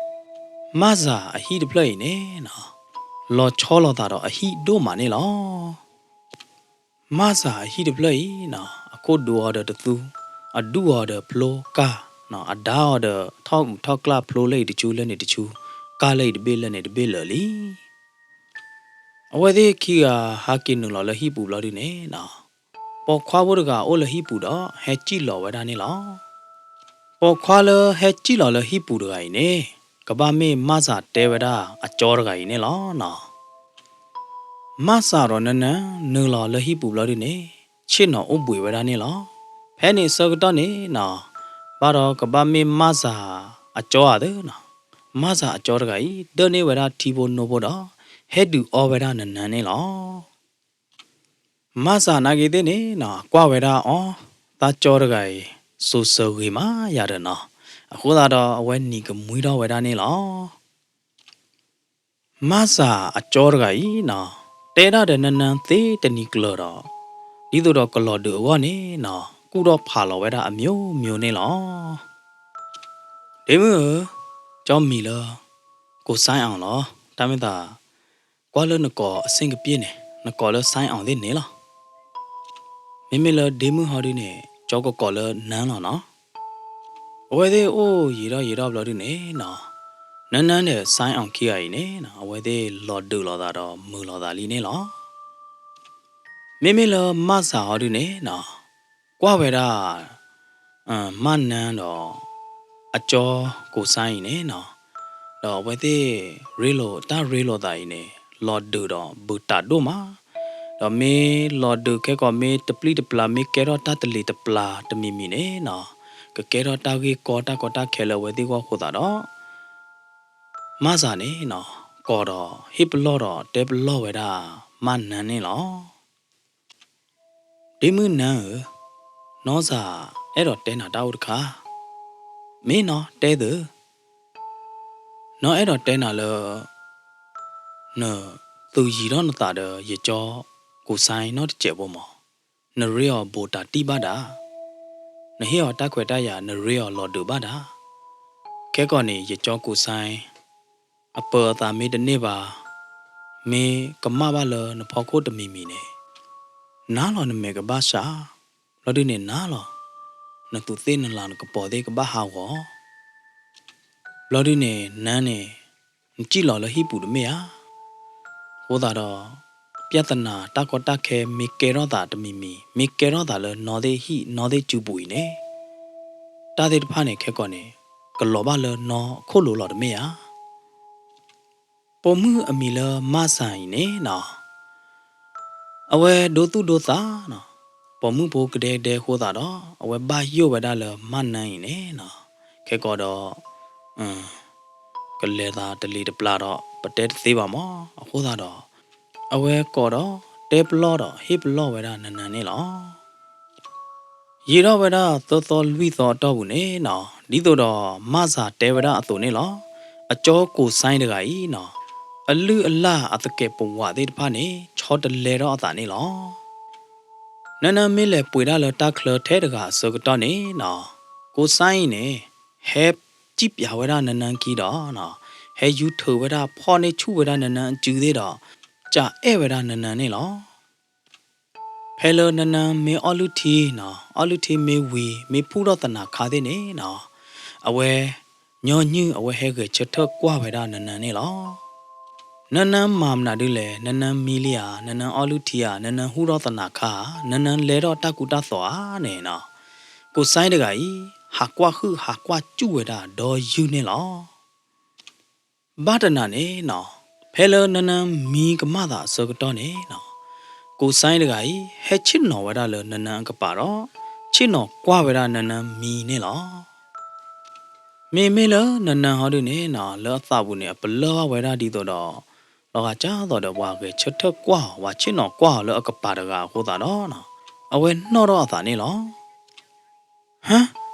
မၢ်စၢ်အဟံၣ်တဖျၢၣ်အံၤန့ၣ်နီၤ လီၤဆီလိာ်သးဒီးအဟံၣ်ဒိၣ်မးန့ၣ်လီၤ. မၢ်စၢ်အဟံၣ်တဖျၢၣ်အံၤနီၤ အခိၣ်ဒိအီၤဒီးတသူ, အဒူၣ်အီၤဒီးဖျိကၢ်, အဒါအီၤဒီးထီၣ်အုးထီၣ်ကျၢ်ဖျိလၢအံၤတဆူလၢန့ၣ်တဆူ, ကၢ်လၢအံၤတဘ့ၣ်လၢန့ၣ်တဘ့ၣ်လၢာ်လံ. အဝဲသ့ၣ်ခံဂၤဟးက့ၤနုာ်လီၤလၢဟံၣ်ပူၤဘျီဒုန့ၣ်နီၤ ပိာ်ခွါဖိတဂၤအိၣ်လၢဟံၣ်ပူၤဒီးဟဲစံၣ်လီၤဝဲဒၣ်န့ၣ်လီၤ. ပိာ်ခွါလၢဟဲစံၣ်လီၤလၢဟံၣ်ပူၤတဂၤအံၤန့ၣ် ကဘၣ်မ့ၢ်မၢ်စၢ်တဲဝဲဒၣ်အကၠီတဂၤအံၤန့ၣ်လီၤနီၤ. မၢ်စၢ်ဒီးနနၢ နုာ်လီၤလၢဟံၣ်ပူၤဘျီဒုန့ၣ် ဆ့ၣ်နီၤအိၣ်ဘှံးဝဲဒၣ်န့ၣ်လီၤ. ဖဲန့ၣ်အဆၢကတီၢ်န့ၣ်နီၤ ဘၣ်ဒီးကဘၣ်မ့ၢ်မၢ်စၢ်အကၠီဧါသ့နီၤ, မၢ်စၢ်အကၠီတဂၤအံၤ ဒၢၣ်န့ၢ်ဝဲဒၣ်ထံဖိနိဖိဒီး ဟဲဒုးအီဝဲဒၣ်နနၢန့ၣ်လီၤ. မၢ်စၢ်နာ်က့ၤသ့ၣ်န့ၣ်နီၤ ကွၢ်ဝဲဒၣ်အီၤ, သးကၠီတဂၤအံၤ စိၤစၢဂ့ၤမးယၤဒီးနီၤ, အဃိသတးဒီးအဝဲနံၤကမှံထီၣ်ဝဲဒၣ်န့ၣ်လီၤ. မၢ်စၢ်အကၠီတဂၤအံၤနီၤ တဲဒၣ်ဒီးနနၢသ့တနံၤကျၢၤဒီး ဒ်သိးဒီးကလီၤဒုးအဂီၢ်န့ၣ်နီၤ ကူၣ်ထီၣ်ဖးလီၤဝဲဒၣ်အမျိုးမျိုးန့ၣ်လီၤ. ဒ့မုၣ်ဧၢ, ကၠီမံၤလၢ ကိးစဲအီၤလီၤ. တၢ်မ့ၢ်သး ကွၢ်လၢနကိးအဆင့်ကပၠ့ၣ်န့ၣ် နကိးလၢစဲအီၤသ့ၣ်န့ၣ်လီၤ. မ့မ့ၢ်လၢဒ့မုၣ်ဟီဒုန့ၣ် ကၠီကကိးလၢနၢလီၤနီၤ. အဝဲသ့ၣ်အိၣ်ယံာ်ထီၣ်ယံာ်ထီၣ်ဘျီဒုန့ၣ်နီၤ နနၢဒီးစဲအီၤခံဂၤအံၤန့ၣ်နီၤ အဝဲသ့ၣ်လီၤဒုးလိာ်သးဒီးမုာ်လိာ်သးလံန့ၣ်လီၤ. မ့မ့ၢ်လၢမၢ်စၢ်ဟီဒုန့ၣ်နီၤ ကွၢ်ဝဲဒၣ် မၢ်နၢဒီး အကၠီကိးစဲအံၤန့ၣ်နီၤ ဒီးအဝဲသ့ၣ် ရ့လိာ်တၢ်ရ့လိာ်သးအံၤန့ၣ် လီၤဒုးဒီးဘုးတးဒိၣ်မး, ဒီးမ့ၢ်လီၤဒုးခဲကိာ်မ့ၢ်တပျံၤတပျါ မ့ၢ်ကဲထီၣ်တၢ်တလံၤတပျါတမံၤမံၤန့ၣ်နီၤ ကကဲထီၣ်တၢ်ဂ့ၢ်ကီတၢ်ကီတၢ်ခဲလၢအဝဲသ့ၣ်ဂီၢ်အဃိသတးဒီး မၢ်စၢ်န့ၣ်နီၤ ကိးဒီးဟ့ၣ်ပလီၢ်ဒီးတဲပလီၢ်ဝဲဒၣ်မၢ်နၢန့ၣ်လီၤ. ဒ့မုၣ်နၢဧၢ, နီၢ်စၢ်အဲၣ်ဒိးတဲနၤတၢ်အိၣ်တခါ, မ့ၢ်နီၤတဲသု, နီၢ်အဲၣ်ဒိးတဲနၤလၢ နသုးယံၤထီၣ်နသးဒီးယကၠီကိးစဲနီတစဲးဖိမး, နရ့အီၤဘိးတးတံၢ်ဘၣ်ဒၣ်, နဟ့ၣ်အီၤတၢ်ခွဲးတၢ်ယာ် နရ့အီၤလီၤဒုးဘၣ်ဒၣ်, ခဲကိာ်န့ၣ် ယကၠီကိးစဲ အပၢၤအသးမ့ၢ်တန့ၢ်ဘၣ်, မ့ၢ်ကမၣ်ဘၣ်လၢနဖီခိၣ်တမံၤမံၤန့ၣ်, နၤလီၤနမဲာ်ကဘၣ်စှၤ, ဘျီဒုန့ၣ်နၤလီၤ, နသူးသ့ၣ်နလၤနကပီၤသ့ၣ်ကဘၣ်ဟးဂီၤ, ဘျီဒုန့ၣ်နၤန့ၣ် နစံၣ်လီၤလၢဟံၣ်ပူၤတမ့ၢ်ဧါ. အဃိသတးဒီး ပြဿနာတၢ်ကီတၢ်ခဲမ့ၢ်ကဲထီၣ်သးတမံၤမံၤ မ့ၢ်ကဲထီၣ်သးလၢနီၢ်သ့ၣ်ဟံၣ်နီၢ်သ့ၣ်စုပူၤအံၤန့ၣ်, တၢ်သ့ၣ်တဖၣ်န့ၣ်ခဲကိာ်န့ၣ် ကလီၤဘၣ်လၢနီၢ်ခိၣ်လိၤလီၤတမ့ၢ်ဧါ. ပိာ်မုၣ်အမံၤလၢမၢ်စၢ်အံၤန့ၣ်နီၤ, အဝဲဒိသူၣ်ဒိသးနီၤ, ပိာ်မုၣ်ဖိကဒဲကဒဲအဃိသတးဒီး အဝဲဘၣ်ယိၣ်ဝဲဒၣ်လၢမၢ်နၢအံၤန့ၣ်နီၤ, ခဲကိာ်ဒီး ကလဲၤသးတလံၤတပျၢ်ဒီး ပတဲတသ့ဘၣ်မး, အဃိသတးဒီး အဝဲကိးဒီးတဲပလီၢ်ဒီးဟ့ၣ်ပလီၢ်ဝဲဒၣ်နနၢန့ၣ်လီၤ. ယံာ်ထီၣ်ဝဲဒၣ်သၢသီလွံၢ်သီအတီၢ်ပူၤန့ၣ်နီၤ, ဒ်သိးဒီးမၢ်စၢ်တဲဝဲဒၣ်အသိးန့ၣ်လီၤ. အကၠီကိးစဲတဂၤအံၤနီၤ, အလုၢ်အလၢ်အသကဲးပဝးသ့ၣ်တဖၣ်န့ၣ် ဆီတလဲထီၣ်အသးန့ၣ်လီၤ. နနၢမ့ၢ်လဲၤပှ့ၤဒၣ်လၢတၢ်ချၢထဲတဂၤအဆၢကတီၢ်န့ၣ်နီၤ, ကိးစဲအံၤန့ၣ် ဟဲစံၣ်ပၠးဝဲဒၣ်နနၢခံဒီး ဟဲယူၤထုးဝဲဒၣ်ဖီၣ်န့ၢ်ဆူၣ်ဝဲဒၣ်နနၢအစုသ့ၣ်ဒီး ကအဲၣ်ဝဲဒၣ်နနၢန့ၣ်လီၤ. ဖဲလၢနနၢမ့ၢ်အီၣ်လုၢ်ထံနီၤ, အီၣ်လုၢ်ထံမ့ၢ်ဝံၤ မ့ၢ်ဖူၣ်ထီၣ်သနၤခါသ့ၣ်န့ၣ်နီၤ, အဝဲညီနုၢ်အဝဲဟဲဂဲၤဆၢထၢၣ်ကွၢ်ဝဲဒၣ်နနၢန့ၣ်လီၤ. နနၢမၤမနုၤဒ်လဲၣ်, နနၢမံလံဧါ, နနၢအီၣ်လုၢ်ထံဧါ, နနၢဟူၣ်ထီၣ်သနၤခါ, နနၢလဲၤထီၣ်တၢ်ကူတၢ်သိးဧါန့ၣ်နီၤ, ကိးစဲတဂၤအံၤ ဟးကွၢ်ဟုၣ်ဟးကွၢ်စူၣ်ဝဲဒၣ်ဒီယုၢ်န့ၣ်လီၤ. ဘၣ်တနၤန့ၣ်နီၤ, ဖဲလၢနၢနၢမံကမၣ်သးအဆၢကတီၢ်န့ၣ်နီၤ, ကိးစဲတဂၤအံၤ ဟဲဆ့ၣ်နီၤဝဲဒၣ်လၢနၢနၢအကပၤဒီး ဆ့ၣ်နီၤကွၢ်ဝဲဒၣ်နၢနၢမံန့ၣ်လီၤ. မ့မ့ၢ်လၢနၢနၢဟီဒုန့ၣ်နီၤ လၢအသးပူၤန့ၣ် အပလၢၢ်ဘၣ်ဝဲဒၣ်ဒ်သိးဒီး လီၤဂာ်ကၢ်သိးဒီးပှၤဂဲၤဆၢထၢၣ်ကွၢ်အီၤ ပှၤဆ့ၣ်နီၤကွၢ်အီၤလၢအကပၤတဂၤအဃိသတးဒီးနီၤ, အဝဲနီၣ်ထီၣ်အသးန့ၣ်လီၤ. ဟါ,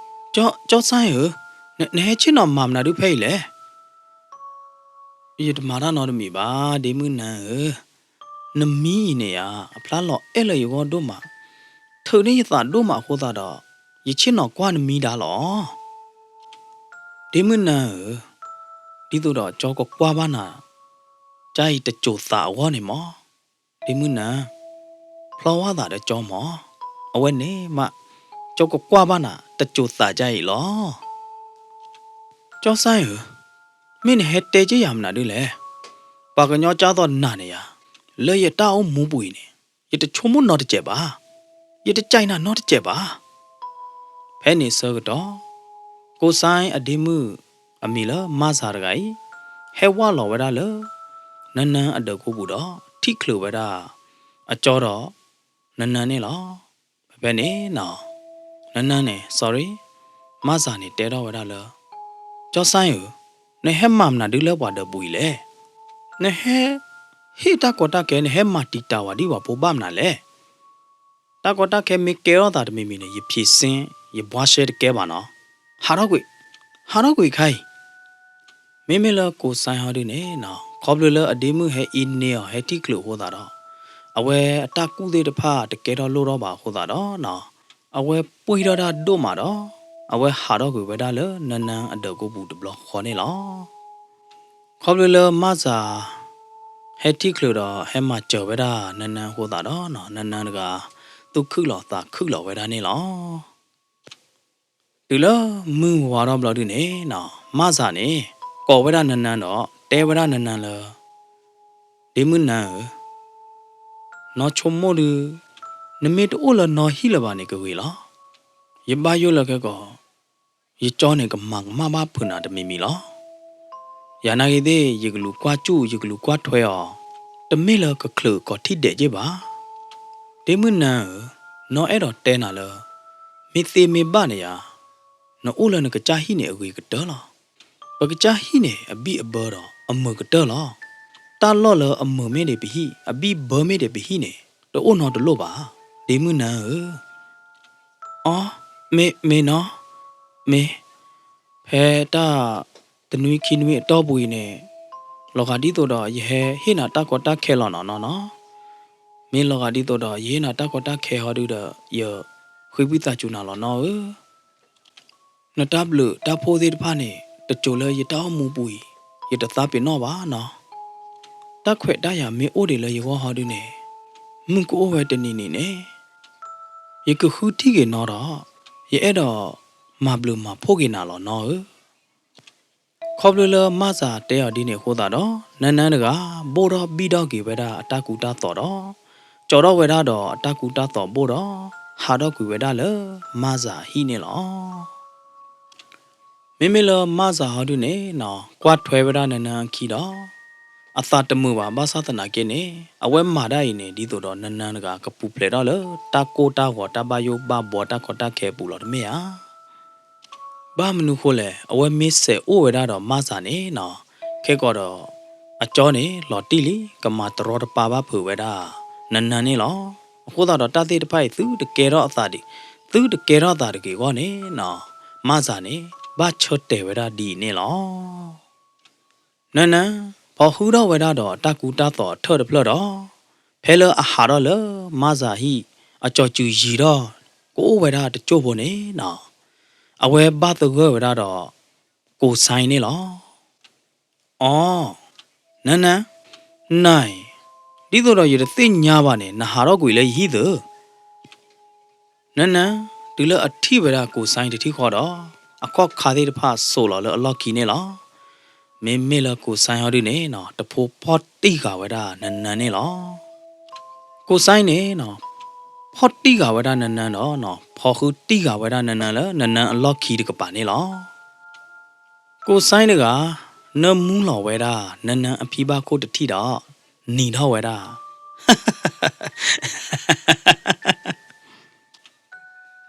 ကၠီ, ကၠီစဲဧၢ, န, နဟဲဆ့ၣ်နီၤမၤမနုၤဒုဖဲအံၤလဲၣ်. ယတမၤတၢ်နီတမံၤဘၣ် ဒ့မုၣ်နၢဧၢ, နမံအံၤန့ၣ်ဧါ အဖျါလီၤအဲၣ်လၢယဂီၢ်ဒိၣ်မး, ထုးန့ၢ်ယသးဒိၣ်မးအဃိသတးဒီး ယဆ့ၣ်နီၤကွၢ်နမံဒၣ်လီၤ. ဒ့မုၣ်နၢဧၢ, ဒ်သိးဒီးကၠီကကွၢ်ဘၣ်နၤ ကၢ်အံၤတစိၤသးအဂီၢ်န့ၣ်မး, ဒ့မုၣ်နၢ, ဖျီဝါသးဒီးကၠီမး, အဝဲန့ၣ်မး ကၠီကကွၢ်ဘၣ်နၤတစိၤသးကၢ်အံၤလီၤ. ကၠီစဲဧၢ, မ့ၢ်နဟဲတဲက့ယၤမနုၤဒုလဲၣ်. ပှၤကညီကၢ်သိးနၤန့ၣ်ယါ, လၢယတၢ်အိၣ်မူပူၤအံၤန့ၣ် ယတဆိကမိၣ်နီတစဲးဘၣ်, ယတကဲနၤနီတစဲးဘၣ်. ဖဲန့ၣ်ဆၢကတီၢ် ကိးစဲအဒ့မုၣ်အမံၤလၢမါစၤတဂၤအံၤ ဟဲဝၢ်လီၤဝဲဒၣ်လၢ နၢနၢအဒၢးကိပူၤဒီး ထံၣ်ချုးဝဲဒၣ် အကၠီဒီး နၢနၢန့ၣ်လီၤ. ဖဲဖဲန့ၣ်နီၤ, နၢနၢန့ၣ် sorry, မါစၤန့ၣ်တဲထီၣ်ဝဲဒၣ်လၢ ကၠီစဲဧၢ, နဟဲမၤမနုၤဒုလၢပှၤဒၢးပူၤအံၤလဲၣ်. နဟဲ ဟ့ၣ်တၢ်ကီတၢ်ခဲ နဟဲမၤတံာ်တာ်ဝဲဒ်ပှၤဖိဘၣ်မနုၤလဲၣ်. တၢ်ကီတၢ်ခဲမ့ၢ်ကဲထီၣ်သးတမံၤမံၤန့ၣ် ယဖံးစ့ ယဘှါရှဲတကဲဘၣ်နီၤ. ဟးထီၣ်ကွံာ်, ဟးထီၣ်ကွံာ်ခါအံၤ. မ့မ့ၢ်လၢကိးစဲဟီဒုန့ၣ်နီၤ, ခီဖျိလၢအဒ့မုၣ်ဟဲအံးန့ၢ်အီၤ ဟဲထံၣ်ချုးအဃိသတးဒီး အဝဲအတၢ်ကူၣ်သ့ၣ်တဖၣ်တကဲထီၣ်လိၣ်ထီၣ်ဘၣ်အဃိသတးဒီးနီၤ, အဝဲပှံၢ်ထီၣ်တၢ်ဒိၣ်မးဒီး အဝဲဟးထီၣ်ကွံာ်ဝဲဒၣ်လၢနၢနၢအဒၢးကိပူၤတဘျီဃီန့ၣ်လီၤ. ခီဖျိလၢမါစၤ ဟဲထံၣ်ချုးဒီးဟဲမၤစၢၤဝဲဒၣ်နၢနၢအဃိသတးဒီးနီၤ, နၢနၢတဂၤ သူၣ်ခုၣ်လီၤသးခုၣ်လီၤဝဲဒၣ်န့ၣ်လီၤ. တုၤလၢမုၢ်ဝါထီၣ်ဘျီဒုန့ၣ်နီၤ, မါစၤန့ၣ် ကိးဝဲဒၣ်နၢနၢဒီး တဲဝဲဒၣ်နၢနၢလၢ ဒ့မုၣ်နၢဧၢ, နီၢ်ဆိကမိၣ်ဒု, နမ့ၢ်တအိၣ်လၢနီၢ်ဟံၣ်လၢၤဘၣ်န့ၣ်ကဂ့ၤလီၤ. ယဘၣ်ယိၣ်လၢခဲကီး ယကၠီန့ၣ်ကမၤကမၣ်ဘၣ်ဖုးနၤတမံၤမံၤလီၤ. ယၤနာ်ဂ့ၤသ့ၣ် ယကလူၤကွၢ်စူၣ် ယကလူၤကွၢ်ထွဲအီၤ, တမ့ၢ်လၢကချုးကီးထံၣ်ဒဲးက့ၢ်ဘၣ်. ဒ့မုၣ်နၢဧၢ, နီၢ်အဲၣ်ဒိးတဲနၤလၢ မ့ၢ်သ့မ့ၢ်ဘၣ်န့ၣ်ယါ, နအိၣ်လၢနကစၢ်ဟံၣ်န့ၣ်အဂ့ၤကတၢၢ်လီၤ. ပကစၢ်ဟံၣ်န့ၣ် အဘံၣ်အဘၢဒီးအမုာ်ကတၢၢ်လီၤ. တၢ်လီၢ်လၢအမုာ်မ့ၢ်ဒံးပဟံၣ် အဘံၣ်ဘၢမ့ၢ်ဒံးပဟံၣ်န့ၣ် တအိၣ်နီတလိၣ်ဘၣ်, ဒ့မုၣ်နၢဧၢ. အီ, မ့ၢ်, မ့ၢ်နီၤ, မ့ၢ်, ဖဲတၢ်တနွံခံနွံအတီၢ်ပူၤအံၤန့ၣ် လီၤဂာ်ဒ်သိးဒီးယဟဲဟ့ၣ်နၤတၢ်ကီတၢ်ခဲလီၤနီၤနီၤနီၤ. မ့ၢ်လီၤဂာ်ဒ်သိးဒီးယဟ့ၣ်နၤတၢ်ကီတၢ်ခဲဟီဒုဒီး ယဃ့ဝံသးစူၤနၤလီၤနီၤဧၢ. နတၢ်ဘျုးတၢ်ဖှိၣ်သ့ၣ်တဖၣ်န့ၣ် တစိၤလၢယတၢ်အိၣ်မူပူၤအံၤ ယတသးပ့ၤနီၣ်ဘၣ်နီၤ. တၢ်ခွဲးတၢ်ယာ်မ့ၢ်အိၣ်ဒံးလၢယဂီၢ်ဟီဒုန့ၣ် မုၢ်ကအိၣ်ဝဲတနံၤနံၤန့ၣ် ယကဃုထံၣ်က့ၤနီၤဒီး ယအဲၣ်ဒိးမၤဘျုးမၤဖှိၣ်က့ၤနၤလီၤနီၤဧၢ. ခီဖျိလၢမါစၤတဲအီၤဒ်န့ၣ်အဃိသတးဒီး နၢနၢတဂၤ ဘိၣ်ထီၣ်ဘံၣ်ထီၣ်က့ၤဝဲဒၣ်အတၢ်ကူတၢ်သိးဒီး ကၠီထီၣ်ဝဲဒၣ်ဒီးအတၢ်ကူတၢ်သိးဘိၣ်ဒီး ဟးထီၣ်ကွံာ်ဝဲဒၣ်လၢမါစၤအဟံၣ်န့ၣ်လီၤ. မ့မ့ၢ်လၢမါစၤဟီဒုန့ၣ်နီၤ ကွၢ်ထွဲဝဲဒၣ်နၢနၢအခံဒီး အသးတမုာ်ဘၣ် ဘၣ်ဆၣ်သနာ်က့န့ၣ် အဝဲမၤဒၣ်အံၤန့ၣ် ဒ်သိးဒီးနၢနၢတဂၤကပူၤဖျဲးထီၣ်လၢတၢ်ကိၢ်တၢ်ဂီၤတၢ်ဘၣ်ယိၣ်ဘၣ်ဘှီတၢ်ကီတၢ်ခဲအပူၤလီၤတမ့ၢ်ဧါ. ဘၣ်မနုၤဃိလဲၣ် အဝဲမ့ၢ်စဲးအိၣ်ဝဲဒၣ်ဒီးမါစၤန့ၣ်နီၤ ခဲကီးဒီး အကၠီန့ၣ်လီၤတံၢ်လံ ကမၤတရီတပါဘၣ်ဖုးဝဲဒၣ် နၢနၢန့ၣ်လီၤ. အဃိသတးဒီးတၢ်သ့ၣ်တဖၣ်အံၤ သုတကဲထီၣ်အသးဒံး သုတကဲထီၣ်အသးတဂ့ၤအဂီၢ်န့ၣ်နီၤ မါစၤန့ၣ် ဘၣ်ဆၢတဲာ်ဝဲဒၣ်ဒ်အံၤန့ၣ်လီၤ. နၢနၢ ဖီဃုထီၣ်ဝဲဒၣ်ဒီးတၢ်ကူတၢ်သိးအထၢၣ်တဖျၢၣ်ဒီး ဖဲလၢအဟးထီၣ်လၢမါစၤဟံၣ် အကၠီစုၤယံၤထီၣ် ကအိၣ်ဝဲဒၣ်တစိၢ်ဖိန့ၣ်နီၤ အဝဲဘၣ်သဂၢၢ်ဝဲဒၣ်ဒီး ကိးစဲန့ၣ်လီၤ. အီ, နၢနၢ, နၤအံၤ ဒ်သိးဒီးယတသ့ၣ်ညါဘၣ်န့ၣ် နဟးထီၣ်ကွံာ်လၢယဟံၣ်သု နၢနၢ တုၤလၢအထံၣ်ဝဲဒၣ်ကိးစဲတထံၣ်ဃီဒီး အခီၣ်ခါသ့ၣ်တဖၣ်စိာ်လီၤလၢအလီၢ်ခံန့ၣ်လီၤ. မ့မ့ၢ်လၢကိးစဲဟီဒုန့ၣ်နီၤ တဖိဖီၣ်တံၢ်ဃာ်ဝဲဒၣ်နၢနၢန့ၣ်လီၤ. ကိးစဲန့ၣ်နီၤ ဖီၣ်တံၢ်ဃာ်ဝဲဒၣ်နၢနၢဒီးနီၤ ဖီဃုတံၢ်ဃာ်ဝဲဒၣ်နၢနၢလၢနၢနၢအလီၢ်ခံတကပၤန့ၣ်လီၤ. ကိးစဲတဂၤ နၢမူလီၤဝဲဒၣ် နၢနၢအဖံဘၣ်ခိၣ်တထံၣ်ဒီး နံၤထီၣ်ဝဲဒၣ်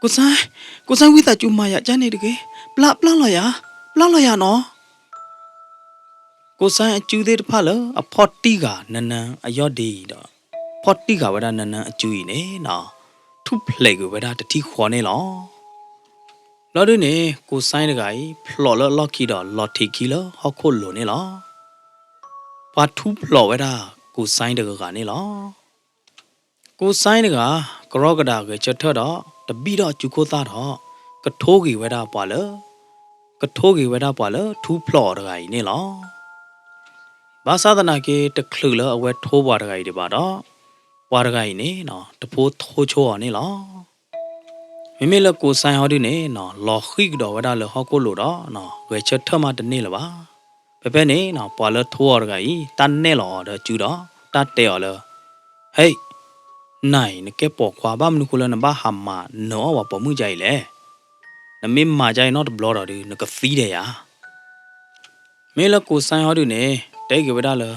ကိးစဲၣ်, ကိးစဲၣ် ဝံသးစူၤမၤယၤကၢ်န့ၣ်တဂ့ၤ, ပျၢ်ပျၢ်လီၤယၤ, ပျၢ်လီၤယၤနီၤ. ကိးစဲၣ်အစုသ့ၣ်တဖၣ်လၢအဖီၣ်တံၢ်ဃာ်နၢနၢအယီၢ်ဒ့အံၤဒီး ဖီၣ်တံၢ်ဃာ်ဝဲဒၣ်နၢနၢအစုအံၤန့ၣ်နီၤ, ထူၣ်ဖျဲးကွံာ်ဝဲဒၣ်တထံၣ်ဃီန့ၣ်လီၤ. ဘျီဒုန့ၣ် ကိးစဲၣ်တဂၤအံၤ ဖျိးလၢအလီၢ်ခံဒီး လီၤထံးခံလၢဟီၣ်ခိၣ်လိၤန့ၣ်လီၤ. ပှၤထူၣ်ဖျိးဝဲဒၣ်ကိးစဲၣ်တဂၤဂၤန့ၣ်လီၤ. ကိးစဲၣ်တဂၤ ကရီကဒးဂဲၤဆၢထၢၣ်ဒီး တဘံၣ်ထီၣ်အစုခိၣ်သၣ်ဒီး ကထိဂ့ၤဝဲဒၣ်ပှၤလၢ, ကထိဂ့ၤဝဲဒၣ်ပှၤလၢထူၣ်ဖျိးအီၤတဂၤအံၤန့ၣ်လီၤ. ဘၣ်ဆၣ်သနာ်က့ တချုးလၢအဝဲထိပှၤတဂၤအံၤဒံးဘၣ်ဒီး ပှၤတဂၤအံၤန့ၣ်နီၤ တဖိထိဆိအီၤန့ၣ်လီၤ. မ့မ့ၢ်လၢကိးစဲၣ်ဟီဒုန့ၣ်နီၤ လီၤဃံၣ်ကဒီးဝဲဒၣ်လၢဟီၣ်ခိၣ်လိၤဒီး ဂဲၤဆၢထၢၣ်မးတန့ၢ်လၢၤဘၣ်. ဖဲဖဲန့ၣ်နီၤ ပှၤလၢထိအီၤတဂၤအံၤ တၢ်နဲၣ်လီၤအီၤဒီးစုဒီး တၢ်တဲအီၤလၢ ဟဲ, နၤအံၤ နကဲပိာ်ခွါ ဘၣ်မနုၤဃိလၢနဘၣ်ဟးမၤနၢၤအီၣ်ပှၤပိာ်မုၣ်ကါအံၤလဲၣ်. နမ့ၢ်မၤကါအံၤနီတဘျီဒီးဒုး နကသံဒဲးယၤ. မ့ၢ်လၢကိးစဲၣ်ဟီဒုန့ၣ် တဲက့ၤဝဲဒၣ်လၢ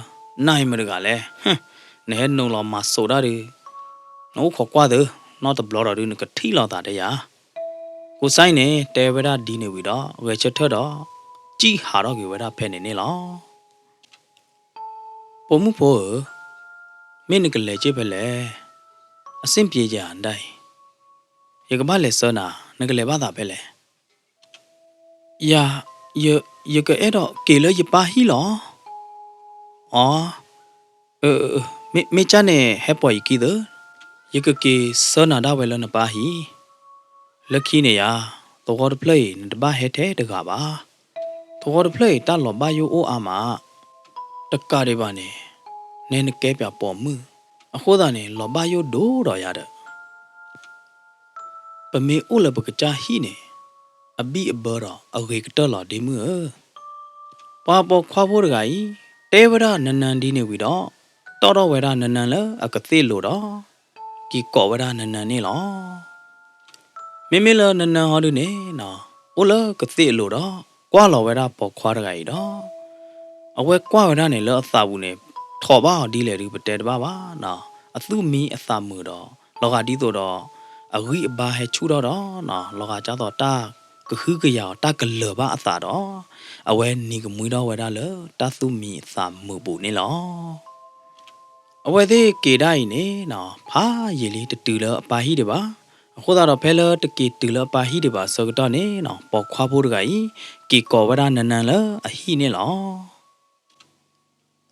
နၤအံၤမတၤတဂၤလဲၣ်, နဟဲနုာ်လီၤမၤစိးတၢ်ဒုး နအိၣ်ခိးကွၢ်သု, နီတဘျီဒီးဒုး နကထံၣ်လိာ်သးတယၤ. ကိးစဲၣ်အံၤန့ၣ် တဲဝဲဒၣ်ဒ်န့ၣ်ဝံၤဒီး ဂဲၤဆၢထၢၣ်ဒီး ကံၣ်ဟးထီၣ်က့ၤဝဲဒၣ်ဖဲန့ၣ်န့ၣ်လီၤ. ပိာ်မုၣ်ဖိဧၢ, မ့ၢ်နကလဲၤက့ၤဖဲလဲၣ်, အဆင်ပြေစရာနဒၣ်အံၤ, ယကဘၣ်လဲၤဆှၢနၤ, နကလဲၤဘၣ်သးဖဲလဲၣ်. ယၤ, ယ, ယကအဲၣ်ဒိးက့ၤလၢယပၢ်ဟံၣ်လီၤ. အီ, မ့ၢ်ကၢ်န့ၣ်ဟဲပိာ်ယခံသု, ယကက့ၤဆှၢနၤဒၣ်ဝဲလၢနပၢ်ဟံၣ်. လၢခံန့ၣ်ယၤ, သဝီတဖျၢၣ်အံၤ နတဘၣ်ဟဲထဲတဂၤဘၣ်. သဝီတဖျၢၣ်အံၤ တၢ်လီၤဘၣ်ယိၣ်အိၣ်အါမး, တကးဒံးဘၣ်န့ၣ် နဲနကဲပၠးပိာ်မုၣ်, အဃိသတးန့ၣ် လီၤဘၣ်ယိၣ်ဒိၣ်ဒီးယၤဒီး ပမ့ၢ်အိၣ်လၢပကစၢ်ဟံၣ်န့ၣ် အဘံၣ်အဘၢဒီးအဂ့ၤကတၢၢ်လီၤဒ့မုၣ်ဧၢ. ပှၤပိာ်ခွါဖိတဂၤအံၤ တဲဝဲဒၣ်နၢနၢဒ်န့ၣ်ဝံၤဒီး တီၣ်ထီၣ်ဝဲဒၣ်နၢနၢလၢအကသ့ၣ်အလိၤဒီး က့ၤကိးဝဲဒၣ်နၢနၢန့ၣ်လီၤ. မ့မ့ၢ်လၢနၢနၢဟီဒုန့ၣ်နီၤ အိၣ်လၢကသ့ၣ်အလိၤဒီး ကွၢ်လီၤဝဲဒၣ်ပိာ်ခွါတဂၤအံၤဒီး အဝဲကွၢ်ဝဲဒၣ်န့ၣ်လၢအသးပူၤန့ၣ် ထိးဘၣ်အီၤဒ်လဲၣ်ဒုးပတဲတဘၣ်ဘၣ်နီၤ. အသူၣ်မံအသးမုာ်ဒီး လီၤဂာ်ဒ်သိးဒီး အဂံၢ်အဘါဟဲဆူၣ်ထီၣ်ဒီးနီၤ လီၤဂာ်ဒ်သိးတၢ်ကဟုကယာ်အီၤ တၢ်ကလၢၤဘၣ်အသးဒီး အဝဲနံၤကမှံထီၣ်ဝဲဒၣ်လၢတၢ်သူၣ်မံအသးမုာ်ပူၤန့ၣ်လီၤ. အဝဲသ့ၣ်က့ၤဒၣ်အံၤန့ၣ်နီၤ ဖးယံာ်လံ တတုၤလၢအပၢ်ဟံၣ်ဒံးဘၣ်. အဃိသတးဒီး ဖဲလၢတက့ၤတုၤလၢအပၢ်ဟံၣ်ဒံးဘၣ်အဆၢကတီၢ်န့ၣ်နီၤ ပိာ်ခွါဖိတဂၤအံၤ က့ၤကိးဝဲဒၣ်နၢနၢလၢအဟံၣ်န့ၣ်လီၤ.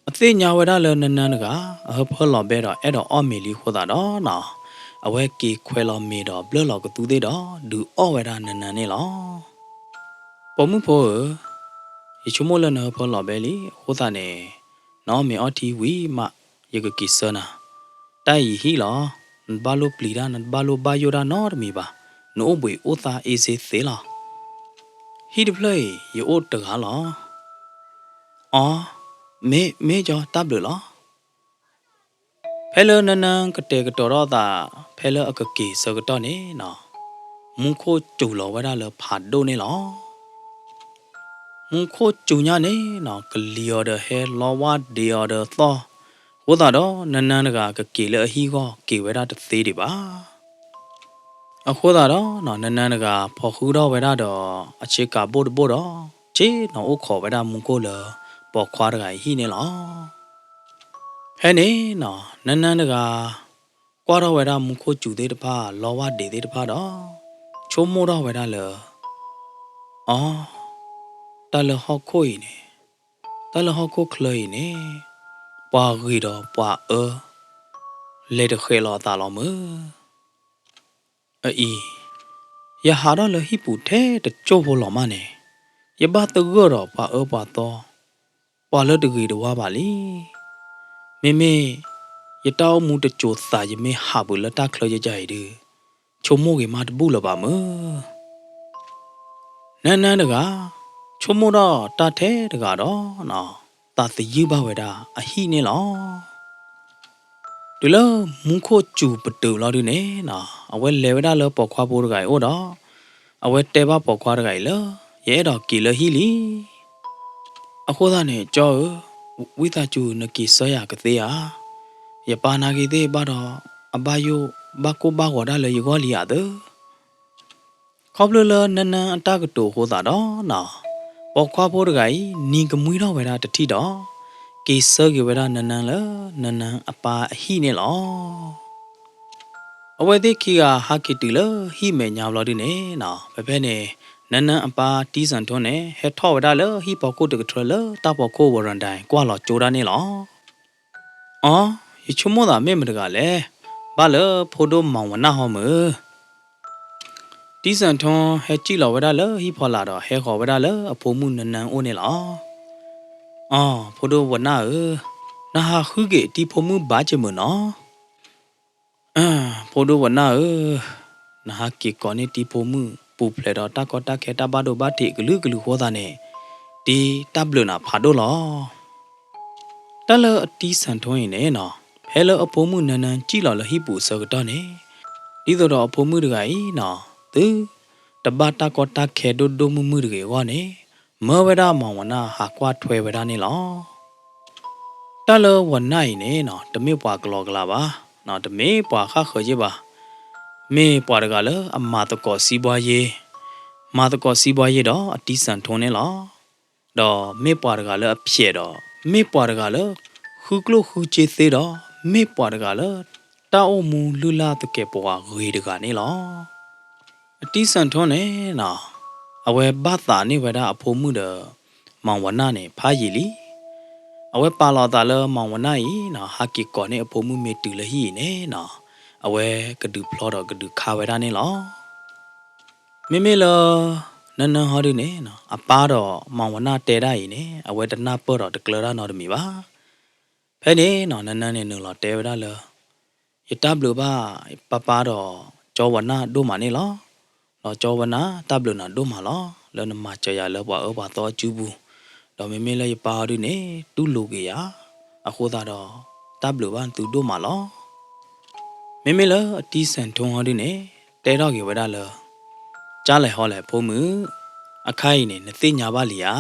အသ့ၣ်ညါဝဲဒၣ်လၢနၢနၢတဂၤ အဟၢဖၢလီၤဘဲဒီး အဲၣ်ဒိးအီၣ်မ့ၤလံအဃိသတးဒီးနီၤ အဝဲက့ၤခွဲးလီၤမ့ၤဒီးဘျၢၣ်လီၤကသူသ့ၣ်ဒီး ဒုးအီၣ်ဝဲဒၣ်နၢနၢန့ၣ်လီၤ. ပိာ်မုၣ်ဖိဧၢ, ယဆိကမိၣ်လၢနဟၢဖၢလီၤဘဲလံ အဃိသတးန့ၣ် နအီၣ်မ့ၤအီထံဝံၤမး ယကက့ၤဆှၢနၤ. တၢ်အံၤယဟံၣ်လီၤ. နတဘၣ်လိၣ်ပျံၤတၢ် နတဘၣ်လိၣ်ဘၣ်ယိၣ်တၢ်နီတမံၤဘၣ်. နအိၣ်ဘှံးအိၣ်သါအ့စ့သ့လီၤ. ဟံၣ်တဖျၢၣ်အံၤ ယအိၣ်တဂၤလီၤ. အီ, မ့ၢ်, မ့ၢ်ကီ တၢ်ဘျုးလီၤ. ဖဲလၢနၢနၢကတဲာ်ကတီၤထီၣ်အသး ဖဲလၢအကက့ၤဆၢကတီၢ်န့ၣ်နီၤ မူခိၣ်စူၤလီၤဝဲဒၣ်လၢဖးဒိၣ်န့ၣ်လီၤ. မူခိၣ်စူၤညါန့ၣ်နီၤ ကလံၤအီၤဒီးဟဲ လီဝါဒ့အီၤဒီးသီၣ်, အဃိသတးဒီး နၢနၢတဂၤကက့ၤလၢအဟံၣ်အဂီၢ် က့ၤဝဲဒၣ်တသ့ဒံးဘၣ်. အဃိသတးဒီး နၢနၢတဂၤ ဖီၣ်ဃုထီၣ်ဝဲဒၣ်ဒီး အဆ့ကၤဘိၣ်တဘိၣ်ဒီး ဆ့ၣ်နီၤအိၣ်ခိးဝဲဒၣ်မူခိၣ်လၢ ပိာ်ခွါတဂၤအံၤဟံၣ်န့ၣ်လီၤ. ဖဲန့ၣ်နီၤ နၢနၢတဂၤ ကွၢ်ထီၣ်ဝဲဒၣ်မူခိၣ်စူၤသ့ၣ်တဖၣ် လီဝါဒ့သ့ၣ်တဖၣ်ဒီး ဆိကမိၣ်ထီၣ်ဝဲဒၣ်လၢ အီ, တၢ်လၢဟီၣ်ခိၣ်အံၤန့ၣ်, တၢ်လၢဟီၣ်ခိၣ်ချၢအံၤန့ၣ် ပှၤဂ့ၤဒီးပှၤအၢ လဲၤတဃဲးလီၤအသးလီၤမၢ်. အအံၤ, ယဟးထီၣ်လၢဟံၣ်ပူၤထဲတစိၢ်ဖိလီၤမးန့ၣ်, ယဘၣ်သဂၢၢ်ဒီးပှၤအၢပှၤသီ ပှၤလၢတဂ့ၤတဝါဘၣ်လံ. မ့မ့ၢ်ယတၢ်အိၣ်မူတစိၤသး ယမ့ၢ်ဟးပူၤလၢတၢ်ချၢယကါအံၤဒုး ဆိကမိၣ်ဂ့ၤမးတဘူၣ်လၢၤဘၣ်မၢ်. နၢနၢတဂၤ ဆိကမိၣ်ထီၣ်တၢ်ထဲတဂၤဒီး သးသယုၢ်ဘၣ်ဝဲဒၣ်အဟံၣ်န့ၣ်လီၤ. တုၤလၢမူခိၣ်စူၤပတုာ်လီၤဒုးန့ၣ်နီၤ အဝဲလဲၤဝဲဒၣ်လၢပိာ်ခွါဖိတဂၤအံၤအိၣ်ဒီး အဝဲတဲဘၣ်ပိာ်ခွါတဂၤအံၤလၢ ယအဲၣ်ဒိးက့ၤလၢဟံၣ်လံ. အဃိသတးန့ၣ် ကၠီဧၢ, ဝံသးစူၤနက့ၤဆှၢယၤကသ့ဧါ. ယပၢ်နာ်က့ၤသ့ၣ်ဘၣ်ဒီး အဘၣ်ယိၣ်ဘၣ်ကိၢ်ဘၣ်ဂီၤဒၣ်လၢယဂီၢ်လံဧါသၢ. ခီဖျိလၢနၢနၢအတၢ်ကတိၤအဃိသတးဒီးနီၤ, ပိာ်ခွါဖိတဂၤအံၤ နံၤကမှံထီၣ်ဝဲဒၣ်တထံၣ်ဒီး က့ၤဆှၢက့ၤဝဲဒၣ်နၢနၢလၢ နၢနၢအပၢ်အဟံၣ်န့ၣ်လီၤ. အဝဲသ့ၣ်ခံဂၤဟးက့ၤတုၤလၢဟံၣ်မဲာ်ညါဘျီဒုန့ၣ်နီၤ, ဖဲဖဲန့ၣ် နၢနၢအပၢ်တံစၣ်ထိန့ၣ် ဟဲထီၣ်ဝဲဒၣ်လၢဟံၣ်ဖီခိၣ်တကထြၢလၢတၢ်ဖီခိၣ်ဝရၤဒဲ ကွၢ်လီၤကၠိဒၣ်န့ၣ်လီၤ. အီ, ယဆိကမိၣ်သးမ့ၢ်မတဂၤလဲၣ်, ဘၣ်လၢဖိဒိၣ်မၤဝနၢ်ဟီမုၢ်. တံစၣ်ထိဟဲစံၣ်လီၤဝဲဒၣ်လၢဟံၣ်ဖီလာ်ဒီး ဟဲဃီၤဝဲဒၣ်လၢအဖိမုၣ်နၢနၢအိၣ်န့ၣ်လီၤ. အီ, ဖိဒိၣ်ဝနၢ်ဧၢ, နဟးဃုက့ၤတံဖိမုၣ်ဘၣ်က့ၤမုၢ်နီၤ. ဖိဒိၣ်ဝနၢ်ဧၢ, နဟးက့ၤကိးန့ၢ်တံဖိမုၣ် ပူၤဖျဲးဒီးတၢ်ကီတၢ်ခဲတၢ်ဘၣ်ဒိဘၣ်ထံးကလုာ်ကလုာ်အဃိသတးန့ၣ်, တံတၢ်ဘျုးနၤဖးဒိၣ်လီၤ. တၢ်လၢအတံစၣ်ထိအံၤန့ၣ်နီၤ, ဖဲလၢအဖိမုၣ်နၢနၢစံၣ်လီၤလၢဟံၣ်ပူၤအဆၢကတီၢ်န့ၣ်, ဒ်သိးဒီးအဖိမုၣ်တဂၤအံၤနီၤ, သုတဘၣ်တၢ်ကီတၢ်ခဲဒိၣ်ဒိၣ်မုၢ်မုၢ်တဂ့ၤအဂီၢ်န့ၣ်, မၢဝဲဒၣ်မၤဝနၢ်ဟးကွၢ်ထွဲဝဲဒၣ်န့ၣ်လီၤ. တၢ်လၢဝနၢ်အံၤန့ၣ်နီၤ, တမ့ၢ်ပှၤကလီကလီဘၣ်, တမ့ၢ်ပှၤဃၣ်ဃၢၤယ့ၢ်ဘၣ်. မ့ၢ်ပှၤတဂၤလၢအမၤသကိးစံးဘှါယ့, မၤသကိးစံးဘှါယ့ဒီးအတံစၣ်ထိန့ၣ်လီၤ. ဒီးမ့ၢ်ပှၤတဂၤလၢအဖျဲးဒီး, မ့ၢ်ပှၤတဂၤလၢ ဃုကျိၣ်ဃုစ့သ့ဒီး, မ့ၢ်ပှၤတဂၤလၢ တၢ်အိၣ်မူလုၢ်လၢ်သကဲးပဝးဂ့ၤတဂၤန့ၣ်လီၤ. အတံစၣ်ထိန့ၣ်နီၤ, အဝဲဘၣ်သးန့ၢ်ဝဲဒၣ်အဖိမုၣ်ဒီး မၤဝနၢ်န့ၣ် ဖးယံာ်လံ. အဝဲပာ်လီၤအသးလၢမၤဝနၢ်အံၤနီၤ, ဟးက့ၤကိးန့ၢ်အဖိမုၣ်မ့ၢ်တုၤလၢဟံၣ်အံၤန့ၣ်နီၤ, အဝဲကဒုးဖျီဒီးကဒုးခါဝဲဒၣ်န့ၣ်လီၤ. မ့မ့ၢ်လၢ နၢနၢဟီဒုန့ၣ်နီၤ, အပၢ်ဒီးမၤဝနၢ်တဲဒၣ်အံၤန့ၣ် အဝဲတနၢ်ပၢၢ်ဒီးတကျၢၤဒၣ်နီတမံၤဘၣ်. ဖဲန့ၣ်နီၤ, နၢနၢန့ၣ်နုာ်လီၤတဲဝဲဒၣ်လၢ ယတၢ်ဘျုးဘၣ်ပၢ်ပၢ်ဒီးကၠီဝနၢ်ဒိၣ်မးန့ၣ်လီၤ. ဒီးကၠီဝနၢ် တၢ်ဘျုးနၤဒိၣ်မးလီၤ, လၢနမၤစၢၤယၤလၢပှၤအၢပှၤသီအစုပူၤ, ဒီးမ့မ့ၢ်လၢယပၢ်ဟီဒုန့ၣ် တူၢ်လိာ်က့ၤယၤ, အဃိသတးဒီး တၢ်ဘျုးဘၣ်နသုဒိၣ်မးလီၤ. မ့မ့ၢ်လၢအတံစၣ်ထိဟီဒုန့ၣ် တဲထီၣ်က့ၤဝဲဒၣ်လၢ ကၢ်လဲၣ်ဟီလဲၣ်ဖိမုၣ်, အခါအံၤန့ၣ် နသ့ၣ်ညါဘၣ်လံဧါ.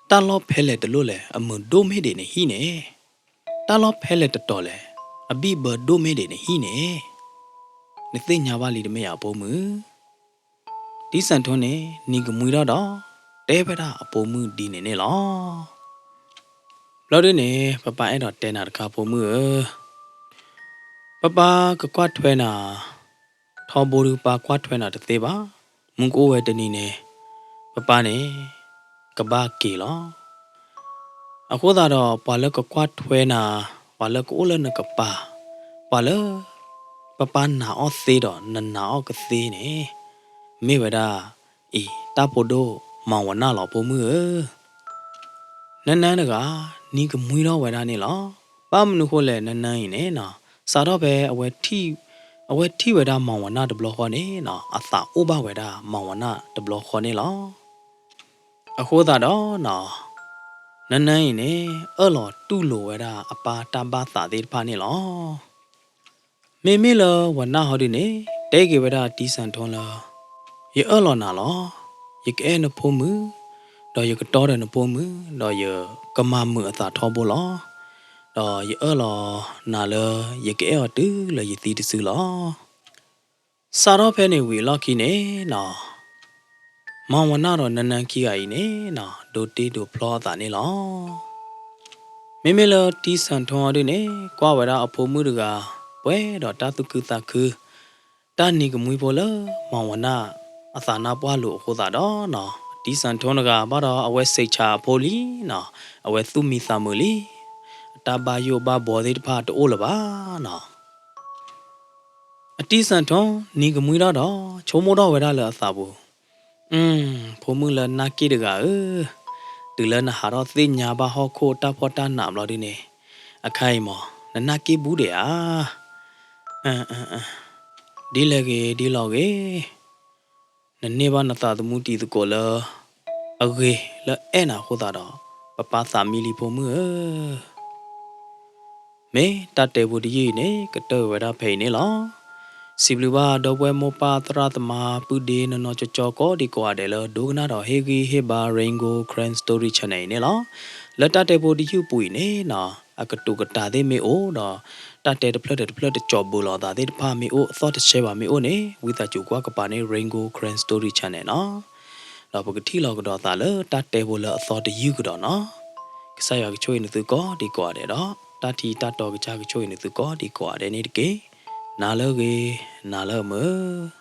တၢ်လီၢ်ဖဲလဲၣ်တလိၣ်လဲၣ် အမုာ်ဒိၣ်မ့ၢ်ဒံးနဟံၣ်န့ၣ်, တၢ်လီၢ်ဖဲလဲၣ်တတီၤလဲၣ် အဘံၣ်ဘၢဒိၣ်မ့ၢ်ဒံးနဟံၣ်န့ၣ်, နသ့ၣ်ညါဘၣ်လံတမ့ၢ်ဧါဖိမုၣ်. တံစၣ်ထိန့ၣ် နံၤကမှံထီၣ်ဒီး တဲဝဲဒၣ်အဖိမုၣ်ဒ်န့ၣ်န့ၣ်လီၤ. ဘျီဒုန့ၣ် ပၢ်ပၢ်အဲၣ်ဒိးတဲနၤတခါဖိမုၣ်ဧၢ, ပၢ်ပၢ်ကကွၢ်ထွဲနၤ ထီဘိဒုပၢ်ကွၢ်ထွဲနၤတသ့ဘၣ်, မုၢ်ကအိၣ်ဝဲတနံၤန့ၣ် ပၢ်ပၢ်န့ၣ် ကဘၣ်က့ၤလီၤ. အဃိသတးဒီး ပှၤလၢကကွၢ်ထွဲနၤ, ပှၤလၢကအိၣ်လၢနကပၤ, ပှၤလၢ ပၢ်ပၢ်နာ်အီၤသ့ဒီးနနာ်အီၤကသ့န့ၣ် မ့ၢ်ဝဲဒၣ်အံၤ တၢ်ဖိဒိၣ်မၤဝနၢ်လီၤဖိမုၣ်ဧၢ. နၢနၢတဂၤ နံၤကမှံထီၣ်ဝဲဒၣ်န့ၣ်လီၤ. ဘၣ်မနုၤဃိလဲၣ် နၢနၢအံၤန့ၣ်နီၤ စးထီၣ်ဖဲ အဝဲထံၣ်ဝဲဒၣ်မၤဝနၢ်တဘျီဃီန့ၣ်နီၤ အသးအိၣ်ဘၣ်ဝဲဒၣ်မၤဝနၢ်တဘျီဃီန့ၣ်လီၤ. အဃိသတးဒီးနီၤ နၢနၢအံၤန့ၣ် အၢၣ်လီၤတူၢ်လိာ်ဝဲဒၣ်အပၢ်တၢ်ဘၣ်သးသ့ၣ်တဖၣ်န့ၣ်လီၤ. မ့မ့ၢ်လၢဝနၢ်ဟီဒုန့ၣ် တဲက့ၤဝဲဒၣ်တံစၢၣ်ထိလၢ ယအၢၣ်လီၤနၤလီၤ. ယကအဲၣ်နဖိမုၣ်, ဒီးယကတီဒီးနဖိမုၣ်, ဒီးယကမၤမုာ်အသးထီဘိလီၤ. ဒီးယအၢၣ်လီၤနၤလၢ ယကအဲၣ်အီၤတုၤလၢယသံတစုလီၤ. စးထီၣ်ဖဲန့ၣ်ဝံၤအလီၢ်ခံန့ၣ်နီၤ မၤဝနၢ်ဒီးနၢနၢခံဂၤအံၤန့ၣ်နီၤ ဒိးတ့ဒိးဖျီအသးန့ၣ်လီၤ. မ့မ့ၢ်လၢတံစၢၣ်ထိအီၤဒုန့ၣ် ကွၢ်ဝဲဒၣ်အဖိမုၣ်တဂၤ ပှဲၤဒီးတၢ်သူၣ်ခုသးခု, တၢ်နံၤကမှံဖိလၢမၤဝနၢ်အသးနါပှၢ်လိာ်အဃိသတးဒီးနီၤ တံစၢၣ်ထိတဂၤဘၣ်ဒီးအဝဲစံးဆၣ်အဖိလံနီၤ အဝဲသူၣ်မံသးမုာ်လံ, အတၢ်ဘၣ်ယိၣ်ဘၣ်ဘီသ့ၣ်တဖၣ်တအိၣ်လၢၤဘၣ်နီၤ. အတံစၢၣ်ထိ နံၤကမှံထီၣ်ဒီး ဆိကမိၣ်ထီၣ်ဝဲဒၣ်လၢအသးပူၤ, အု ဖိမုၣ်လၢနၢ်က့ၣ်တဂၤဧၢ, တုၤလၢနဟးထီၣ်သ့ၣ်ညါဘၣ်ဟီၣ်ခိၣ်တၢ်ဖှီၣ်တၢ်နးဘျီဒုန့ၣ်, အခါအံၤမး နနၢ်က့ၣ်ဘူးဒံးဧါ. ဒ်လဲၣ်ဂ့ၤဒ်လဲၣ်ဂ့ၤ, နန့ၢ်ဘၣ်နသးသမူတံၤသကိးလၢအဂ့ၤလၢအဲၣ်နၤအဃိသတးဒီး ပပၢ်သးမံလံဖိမုၣ်ဧၢ. မ့ၢ်တၢ်တဲဖိတယုၢ်အံၤန့ၣ် ကတၢၢ်ဝဲဒၣ်ဖဲအံၤန့ၣ်လီၤ. စံးဘျုးဘၣ်ဒီပုၢ်ဝဲၢ်မိၢ်ပၢ်သရၣ်သမါပုၢ်ဒ့နီၢ်နီၢ်ကၠီကၠီကိးဒံကိးဂၤဒဲးလၢဒိကနၣ်ဒီးဟ့ၣ်ဂံၢ်ဟ့ၣ်ဘါ Rain Gold Karen Story Channel အံၤန့ၣ်လီၤ. လၢတၢ်တဲဖိတယုၢ်ပူၤအံၤန့ၣ်နီၤ အကတိၤကတာ်သ့ၣ်မ့ၢ်အိၣ်ဒီး တၢ်တဲတဖျၢၣ်ဒီးတဖျၢၣ်တကၠီၤဘၢလီၤသးသ့ၣ်တဖၣ်မ့ၢ်အိၣ် အသီၣ်တဆဲးဘၣ်မ့ၢ်အိၣ်န့ၣ် ဝံသးစူၤကွၢ်ကပၤန့ၣ် Rain Gold Karen Story Channel နီၤ. ဒီးပကထံၣ်လီၤကဒီးသးလၢတၢ်တဲဖိလၢအသီတယုၢ်ကဒီးနီၤ. ကစၢ်ယွၤကဆိၣ်ဂ့ၤနသုကိးဒံကိးဂၤဒဲးဒီး တၢ်ထံၣ်တၢ်တီကစၢ်ကဆိၣ်ဂ့ၤနသုကိးဒံကိးဂၤဒဲးန့ၣ်တက့ၢ်. နၤလၢအဂ့ၤ, နၤလၢအမုာ်.